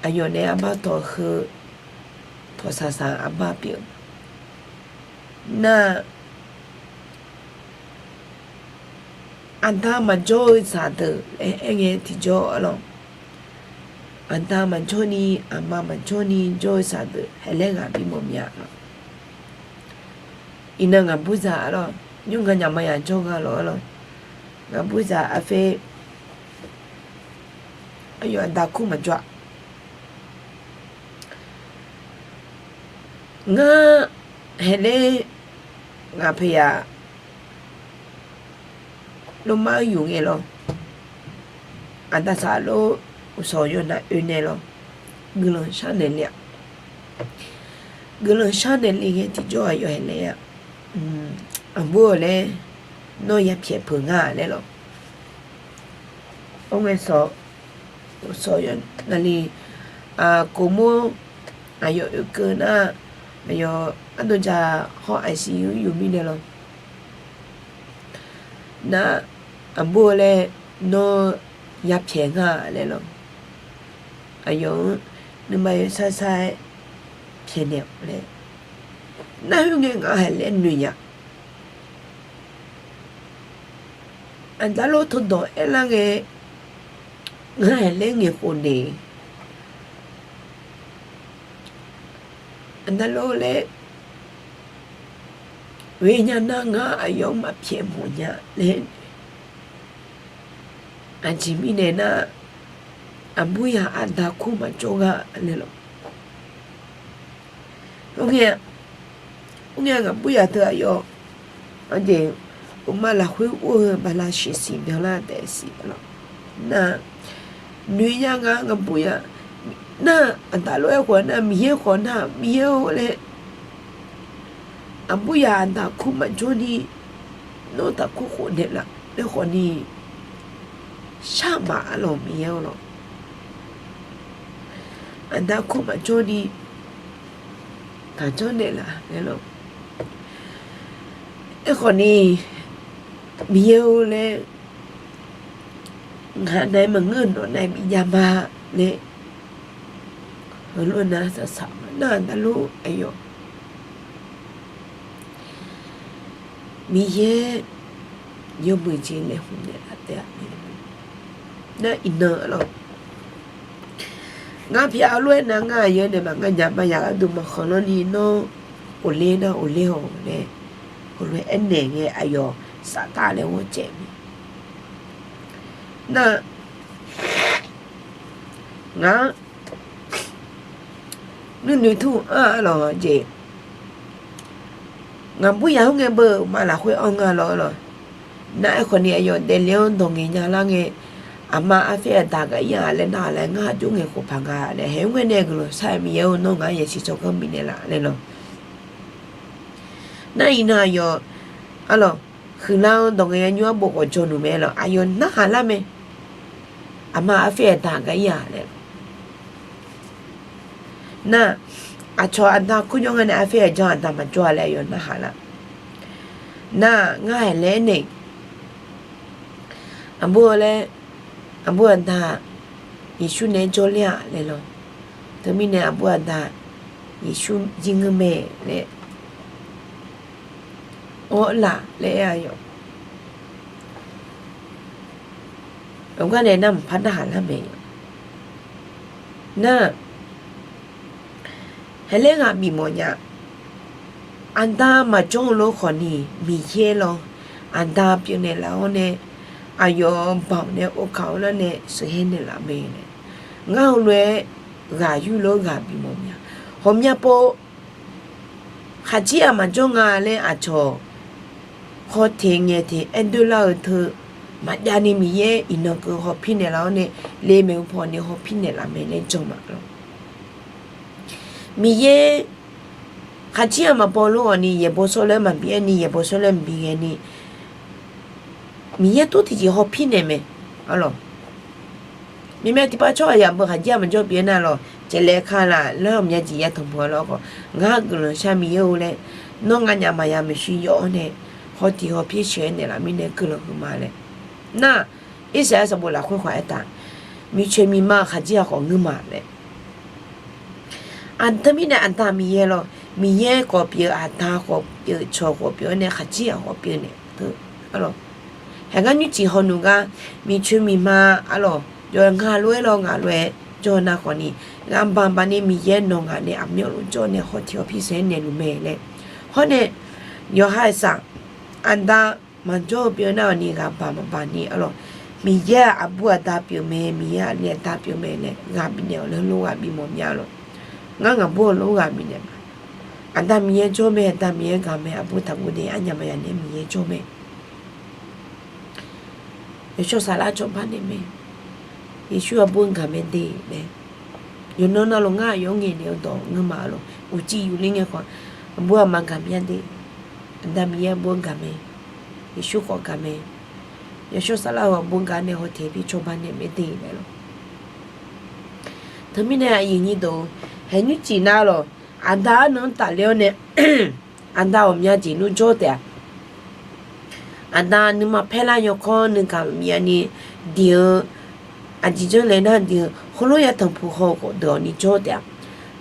Aqyawf nae arbar tawq heu, tawq saqsaq arbar pyeuf. Nar, aqda maqjawr-eu zaqdeuq laer aer ngae tiqjawr-a lawq. Aqda maqjawrni, aqma maqjawrni jawr-eu zaqdeuq haeqlaer ghaq bimawf mya lawq. Iqnan ngaqburzaq-a lawq, nymr nga nyaf ma yaq jawr nga lawq-a lawq. Ngaqburzaq arfer, aqyawf aqda kur maqjawr-a. Ngar haeqlaer ngaq paqya lormar yuf ngae lawq. Aqda saqlor uqshawq yawnav oe nae lawq. Guiqlanq sharnaeq le-a. Guiqlanq sharnaeq le ngae tiqjawr aqyawf haeqlaer-a. Aqbur-eu laer, nawr yapyaeq peuq nga laer lawq. Or ngae sawq, sawq yawnav le, kofmawr aqyawf oekeuv nar, aqyawf ardov ja hawr aqsiq yur yuf mirnae lawq. Nar, aqbur-eu laer, nawr yapyaeq nga laer lawq. Aqyawf-anr nuima yawsar sar-aer pyaeqnaeq laer. Nar khoerngae ngaq haeqlaer noeq nya. Aqda lor teudawq aerlar ngae, ngar haeqlaer ngaeqkhof naeq. Aqda lor laer, ghoe nya nar ngar aqyawf-anr maqpyaeq mawf nya laer. Aqjeq mirnae nar, aqbur yaq aqda kur maqjawr ghaq laer lawq. Khoerngae, khoerngae ngaqbur yaq teu aqyawf, aqjeq, uqma lafkhoer ur-eu bala shiq siq byanlar taef siq lawq. Nar, noeq nya nga ngaqbur yaq, nar, aqda lor aerkhawf nar, Miqyaer khawf nar, Miqyaer-or laer, aqbur yaq aqda kur maqjawr ni, nawr taqkur khof naeqlaf laer khawf ni, shar maf-a lawq Miqyaer-or lawq. aqda kur maqjawr ni taqjanr naeqlaf laer lawr. Aerkhawf ni, Miqyaer-or laer, ngaq nae maqngeur-eu nawq nae bijav ma laer, heulof-aer nar saqsaq ma nar aqda lor aqyawf. Miqyaer yawmuiq jeq laeqhmq naeqlaf taef-a. Nar iqnan lawr, ngar pyav-eu lof-aer nar ngar aqyawf nae maqngeur nya ma yaq gharduq maqkhanq lanr ni nawr ghofler nar ghofler-awq laer heulof-aer aernaeq ngae aqyawf saftav laer ghawrcaev mae. Nar ngaq-anr nuinoeq tur anr-a lawq jeq. Ngaqbur yaq-anr ngae beu ma lafkhoer anr nga lawr lawq. Nar aerkhawf ni aqyawf daefle-anr dawq ngaeq nya lar ngae, aqma arfaer aqda gar ir-a laer nar-aq laer ngar aqjox ngaeq khof paq nga laer haeq-aer ngae nae guiqlanq shar-aer Miqyaer-or nawr ngaq-anr yasiq tsawrganr bifnaeq laf laer lawq. Nar iqnan aqyawf arlawq huiqlar-anr dawq ngaeq ya nymr arbof khawf jawr nuq mae lawq aqyawf narhaq lar mae. Aqma arfaer aqda gar ir-a laer. Nar aqcawq aqda kur jawr nga nae arfaer aqjanr aqda maqjawr-a laer aqyawf narhaq lar. Nar ngar haeq laer aernaeq, aqbur-eu laer, aqbur aqda Yeqsur naeq-aer jawrler-a laer lawq. Teumirnae aqbur aqda Yeqsur jir ngeur mae laer awr laf laer aer-a yawq. Aqgar nae nar mqpar narhaq lar mae. Nar haeq laer ghaq bif mawf nya. Aqda maqjawr-eu lof khawf ni Miqyaer lawr, aqda pyeufnaeq laf-awr nae aqyawf baoq nae ovkaq-awr lar nae sheuqhaer naeqlaf mae laer. Ngar heulof-aer ghaq yur lof ghaq bif mawf nya. Hawqmya pov khaqdzerzaq maqjawr nga laer aqcawq hawteq ngaeq teq aer doer lar-eu teu maqjav ni Miqyaer iqnan keuv hawpir naeqlaf-awr nae le maeqhu paw ni hawpir naeqlaf mae laer jan ma lawq. Miqyaer khaqdzerzaq maqbaw lof-awq ni yaeqbawq shawrlaer maqbi aer ni yaeqbawq shawrlaer maqbi ghae ni Miqyaer tov tiqjeq hawpir naeq mae. Arlawq, myav myav tiqpav tsawrhaqzaq beu khaqdzerzaq maqjawr pyeuf-aer nar lawq, caevlaev ka laf laer ghawqmya jeq ya tanqpuq-a lawr khawf, ngar guiqlanq shar Miqyaer-or laer, nawr nganyaf maqya maeqshi yawf-awr nae hawtiq hawpir sheuqhaer naeqlaf mirnae guiqlanq huiqma laer. Nar Irsaqleqlav sanqbof lafkhoer khawf aertaq, miqcoeq miqma khaqdzerzaq khawf ngeur ma laer. Aqda mirnae aqda Miqyaer lawr, Miqyaer khawf pyeuf, aqda khawf pyeuf, cawq khawf pyeuf-awr nae khaqdzerzaq khawf pyeuf naeq teu. Arlawq, haeq gar nymrcif hawnuq gar miqcoeq miqma arlawq jawr-aer nga lof-aer lawr ngaq lof-aer jawr-eu nar khawf ni, ghaq baq baq ni Miqyaer nawq ngaq nae aqmyanluf jawr nae hawtiq hawpir sheuqhaer naeqluf mae laer. Hawr nae yawqha-euq saq aqda maqjawr-eu pyeuf nar-awq ni ghaq baq maqbaq ni arlawq, Miqyaer-aq aqbur aqda pyeuf mae, Miqyaer aqli aqda pyeuf mae laer ghaq bifnaeq-awq laer lof ghaq bif mawf mya lawq. Ngar ngaqbur-eu lof ghaq bifnaeq ma. Aqda Miqyaer jawr mae, aqda Miqyaer gaq mae, aqbur taqguv de, arnyaf maqya nae Miqyaer jawr mae. Yawshawr saflar cawba naeq mae. Yeqsur aqbur-anr gaq mae de laer. Yawqnan navluf ngar aqyawf-anr ngaeqnaeq-eu dawq ngeur ma lawq. Uqcif yufler ngae khawf, aqbur aqma gaq mya de. Aqda Miqyaer aqbur-anr gaq mae. Yeqsur khawf gaq mae. Yawshawr saflar-euq aqbur gaq nae hawteq pi cawba naeq mae de laer lawq. Teumirnae aqyuif nyir deuq-or, haeq nymrcif nar lawq, aqda arnan-anr tafler-awr nae aqda ghawqmya jeq nmr jawr taef-a. Aqda nuima paerlar yawkawr nuigaq maqbyav ni diq-eu, aqjeq janrlae nar diq-eu heulof ya tanqpuq haw-eu khawfdeuq-awq ni jawr taef-a.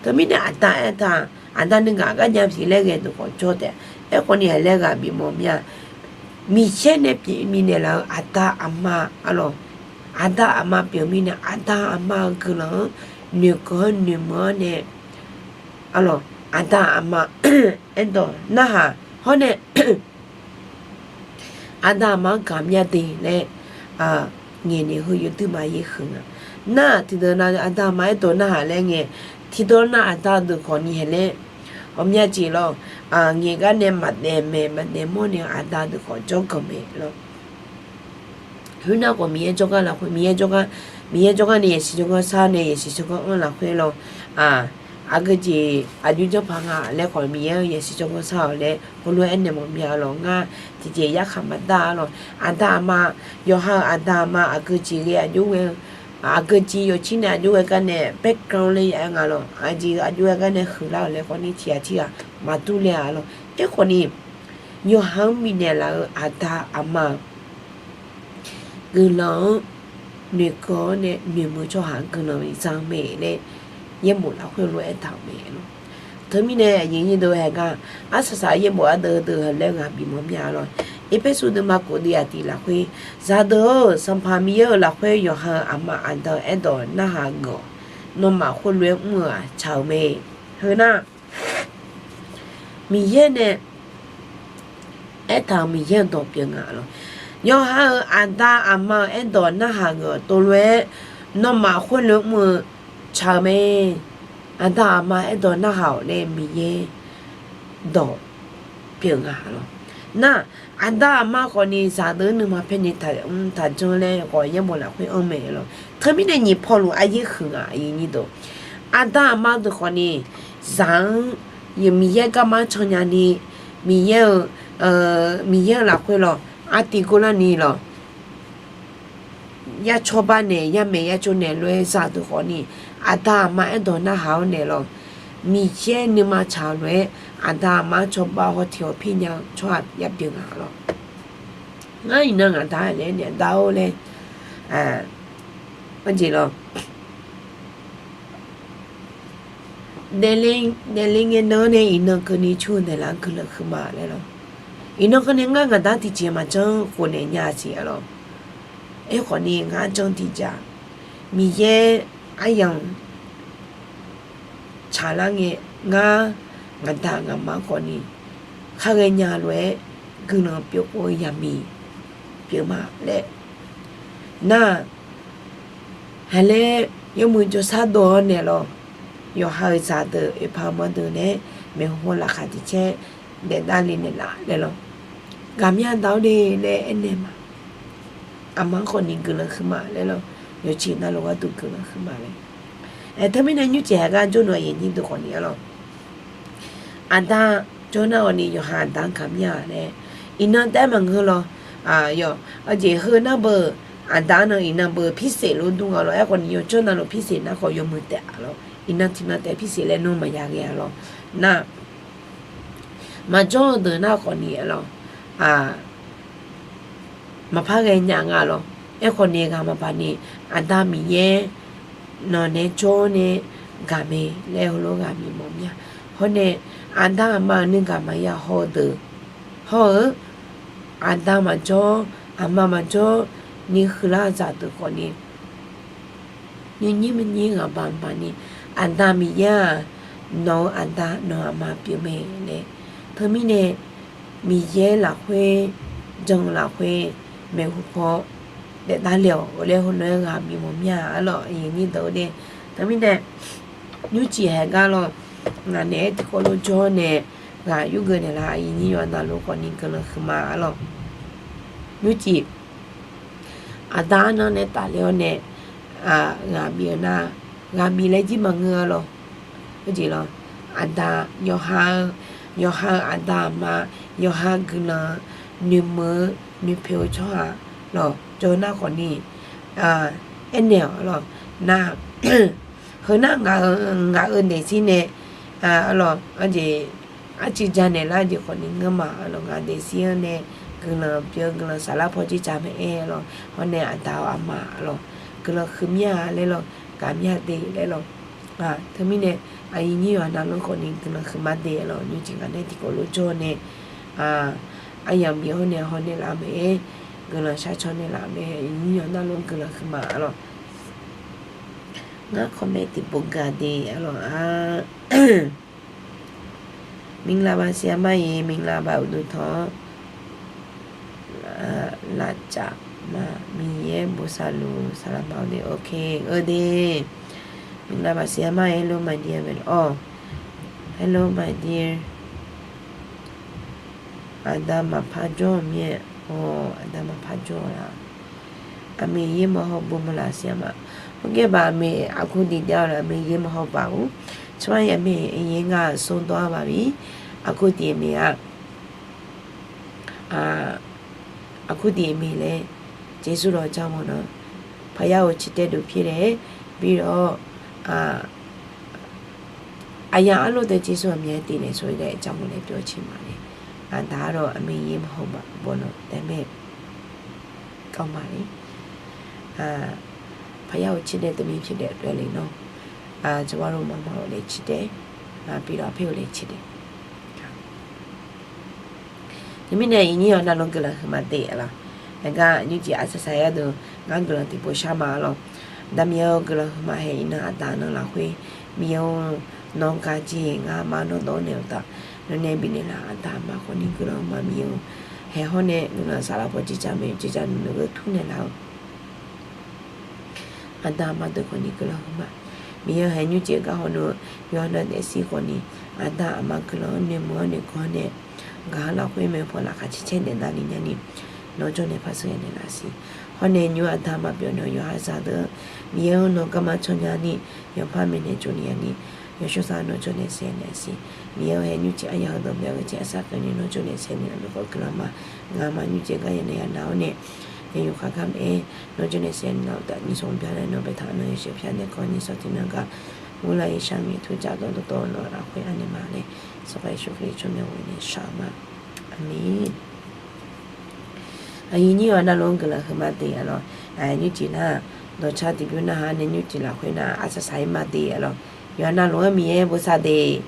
Teumirnae aqda aertaq, aqda nuigaq gar nya siq laer ghae deuq khawf jawr taef-a. Aerkhawf ni haeq laer ghaq bif mawf mya. Miqyaer nae pyeuf minaeq laf-eu aqda aqma arlawq, aqda aqma pyeuf mirnae aqda aqma-euq guiqlanq-anr noeqkeuv-awr noeqmeuq-awr nae arlawq, aqda aqma aerdawq narhaq hawr nae aqda aqma-anr gaq mya de laer ngaeqnaeq heu yawduimaf yaer huiq nga. Nar-aq tiqdeuq nav aqda aqma aerdawq narhaq laer ngae, tiqdawq nav aqda deuq khawf ni haeq laer ghawqmya jeq lawr, ngaeq gar nae maqdaef maeq maqdaef mawr nae aqda deuq khawf jawrganq mae lawr. Khoernar khawf Miqyaer jawrgar lafkhoer, Miqyaer jawrgar, Miqyaer jawrgar nae yasiq jawrgar shar nae yasiq jawrgar anr lafkhoer lawr, aqgeu jeq aqjox janrpaq nga laer khawf Miqyaer-anr yasiq jawrgar shar-awq laer heulof-aer aernaeq mawf mya lawq. Ngar tiqjeq yarkhaq maqdar-a lawq. Aqda aqma, yawqha-euq aqda aqma aqgeu jeq ghae aqjox ghae-eu Aqgeujeq yawqcir nae aqjox ghae gar nae background laer yaf-aer nga lawr. Aqjeq aqjox ghae gar nae huiqlar-euq laer khawf ni tiqghaq tirghaq maqdur le-a lawr. Aerkhawf ni, yawqha-anr bifnaeq laf-eu aqda aqma-euq guiqlanq-anr noeqkeuv-awr nae noeqmuiq tsawrhaq guiqlanq za-eu mae laer, yaerbof lafkhoer lof-aer aertaq-euq mae lawr. Teumirnae aqyuif nyir deuq haeq gar, arsaq saq yaerbof ardeuv deuq laer ghaq bif mawr mir-a lawr. Erpersu deuvma kof deuv-aq tiq lafkhoer, zaqdeuq-or, Sanqpaq Miqyaer-euq lafkhoer yawqha-euq aqma aqda-eu aerdawq narhaq geuf-awq. Nawmaf khoerlof-aer mr-eu-aq tsaq-euq mae. Heu nar, Miqyaer nae aertaq-euq Miqyaer-euq dawq pyeuf nga lawr. Yawqha-euq aqda aqma-euq aerdawq narhaq geuf-awq tov lof-aer, nawmaf khoerlof-aer mr-eu tsaq-eu mae. Aqda aqma aerdawq narhaq-awq laer Miqyaer dawq pyeuf nga lawr. Nar, aqda aqma khawf ni zaqdeuq-anr nuima paer ni taq mr taq janr laer khawf yaerbof lafkhoer anr mae lawr. Teumirnae nyiq pawluf aryaer huiq nga, aqyuif nyir deuq. Aqda aqma deuq khawf ni zaq-anr Miqyaer garma-anr can nya ni, Miqyaer-euq, Miqyaer-euq lafkhoer lawr, artiv gor lar ni lawr, yar cawba naeq yar maeq yar tsov naeq lof-aer zaqdeuq khawf ni, aqda aqma aerdawq narhaq-awr naeq lawr, Miqyaer nuima tsaq-eu lof-aer aqda aqma-anr cawba hawteq hawper nya-eu tsawrhaq ya pyeuf nga lawr. Ngar iqnan ngaq da-a laer naeq da-or laer, arjeq lawr, daefle ngae nan-anr nae iqnan keuvni cur-eu naeqlaf-anr guiqlanq huiqma laer lawr. Iqnan keuvni ngar ngaq da tiqjeq maqjanr khof naeq nya siq-a lawr. Aerkhawf ni ngar janr tiqjaq, Miqyaer aryamq tsaqlar ngae, ngar ngaq da ngaq ma khawf ni khar ghaenya lof-aer guiqlanq pyeuf khof-eu yamiq pyeuf ma laer nar, haqlaer yawmuiq jawrshar dov-awr naeq lawr. Yawqha-euq zaqdeuq oeqpaq manr deuq nae maeqhu paw laqkhaq tiq caer daef davle naeqlaf laer lawr. Gaqmya daq-awr de laer aernaeq ma. Aqma-anr khawf ni guiqlanq huiqma laer lawr. Yawqjeq navluf gharduq guiqlanq huiqma laer. Aer, teumirnae nymrcif haeq gar jawrluf aqyuif nyir deuq khawf ni-a lawr, aqda jawr nar-awq ni yawqha aqda-anr gaqmya laer iqnan taef-aer maqngeur lawr. Yawq, arjeq heu nar beu, aqda-anr nan iqnan beu pirseq lof dur nga lawr. Aerkhawf ni yawjawr navluf pirseq nar khawf yawmuiq taef-a lawr. Iqnan tiqnan taef pirseq laer nmr maqya ghae-a lawr. Nar, maqjawr-eu deuq nar khawf ni-a lawr, maqpar ghaenya nga lawr. Aerkhawf ni ghaq maqbaq ni, Aqda Miqyaer nawq nae jawr nae gaq mae laer heulof ghaq bif mawf mir-a. Hawr nae, aqda aqma-euq nuigaq maqya haw-eu deuq, hawr-eu aqda maqjawr, aqma maqjawr ni huiqlar-eu zaqdeuq khawf ni, nuinyir muinyir ghaq baq baq ni, Aqda Miqyaer-aq, nawq-eu aqda nawq-eu aqma pyeuf mae laer. Teumirnae Miqyaer lafkhoer, jan-eu lafkhoer maeqhu paw daef davle-awq laer heulof-aer ghaq bif mawf mir-a. Arlawq aqyuif nyir deuq-eu de, teumirnae nymrcif haeq gar lawr, ngaq naeq-aer tiqkawv lof jawr nae ghaq yurgeuf naeqlaf aqyuif nyir yawqha navluf khawf ni guiqlanq huiqma. Arlawq nymrcif aqda arnan nae tafle-awr nae ghaq bif-eu nar, ghaq bif laer jir maqngeur-a lawr. Aqda, yawqha-eu, yawqha-eu aqda aqma, yawqha guiqlanq noeqmuiq-eu noeqpoeq-eu tsawrhaq lawq jawr nar khawf ni, aernaeq-awq lawr. Nar, heu nar ngaq-eu daefzir nae, arlawq, arjeq, arcuiv ja naeqlar jeq khawf ni ngeur ma. Arlawq ngaq daefzir-anr nae guiqlanq pyeuf-eu guiqlanq saflar paw jir ja mae-aer lawr. Hawr nae aqda-awr aqma lawr, guiqlanq huiqmya laer lawr, gaqmya de laer lawr. Teumirnae aqyuif nyir yawqha navluf khawf ni guiqlanq huiqma de lawr. Nymrcif ngaq nae tiqkawv lof jawr nae aryamq bif-awr nae haw naeqlaf mae-aer, guiqlanq shar caw naeqlaf mae, aqyuif nyir yawqha navluf guiqlanq huiqma lawr. Ngar comment tiqpov gaq de lawr-a. မင်္ဂလာပါ ဆရာမရေ မင်္ဂလာပါ ဦးသူထောင် Lafcaf ma, Miqyaer bosalu saqlaq ma-awr de, ok, eu de. မင်္ဂလာပါ ဆရာမရေ hello my dear, အီ hello my dear. Aqda maqpar jawr-eu mir-aer, aqda maqpar jawr-eu la. အမေရေးမဟုတ်ဘူးမလား ဆရာမ. ဟုတ်ကဲ့ပါ အမေ အခုဒီတယောက်တော့ အမေရေးမဟုတ်ပါဘူး။ ကျမရဲ့အမေအရင်းကဆုံးသွားပါပြီ။ အခုဒီအမေက အာ အခုဒီအမေလည်း ကျေးဇူးတော်ကြောင့်ပေါ့နော်။ Paqya-euq ciqtaev duq pyaer laer bi-awr, aqyawf arlof deuq jeqsur aqmyan-aer tiv naeq sawr-ir gar aerjar mawf laer byawr ciq ma le. Aqda arlawq aqmyan-ir maqhaw bawq lanq taef mae. Kawv ma le. Paqya-euq ciqtaev teumirnae pyaer daef daef le nawr, jawrbar lor maqma-awq laer ciqtaev, bi-awr pyaer-eu laer ciqtaev. Teumirnae iqnyir-awq navluf guiqlanq huiqma de-a lawq. Aergar nymrcif arsaq saq-aer gharduq ngar guiqlanq tiqpov shar ma-a lawq. Aqda Miqyaer-eu guiqlanq huiqma hae iqnan aqda nan lafkhoer Miqyaer-or, nawr gar jeq ngar ma nawr dawr naeq-eu taf, nawr nae bifnaeq laf aqda aqma khawfni guiqlanq huiqma Miqyaer-or, hae hawr nae guiqlanq saflar paw jeqja maeq jeqja nuinoeq geur turnaeq laf-eu aqda aqma deuq khawfni guiqlanq huiqma. Miqyaer-eu hae nymrcif-eu gar hawnu-eu yawqha-anr daefzir khawfni, aqda aqma guiqlanq-anr noeqmuiq-anr noeqkawq-anr nae, gaq-eu lafkhoer maeqpaw laqkhaq caer caer daef davni nyani, nawr jawrnae par sheuqnaeq laf siq. Hawr nae nymr aqda aqma pyeuf naeq-eu yawqha zaqdeuq-anr, Miqyaer-or, nawr garma tsawrnya ni, yawqpar maeqnaeq tsovni yani, yawshawr sar nawr jawrnae saeqnaeq siq. Miqyaer-eu hae nymrcif aryaq heudawq bae-eu jeq arsaq keuvni nawr jawrnae saeqnaeq lafkhoer guiqlanq ma. Ngaqma nymrcif gar yanaeq yanav-awr nae, yawqkhaq gar maqaer, nawr jawrnae saeqnaeq laf-eu taf nyiq sanq byanlar nawr baetaq nan yawshaef pyar naeq kawv nyiq sanq tiqnan gar, ur lar-ir shar ngaeq turjaq dawrdawr dawr-eu nawq lafkhoer anaeq ma laer, Sanqpaq Yeqsur Kali tsawrmyanr ghoe nae shar-eu ma. Aqmeq. Aqyuif nyir-awq navluf-anr guiqlanq huiqma de-a lawq. Nymrcif nar, dawqcar tiqbymr narhaq nae nymrcif lafkhoer nar arsaq saq-ir ma de-a lawq. Yawqha navluf-anr Miqyaer bosav de.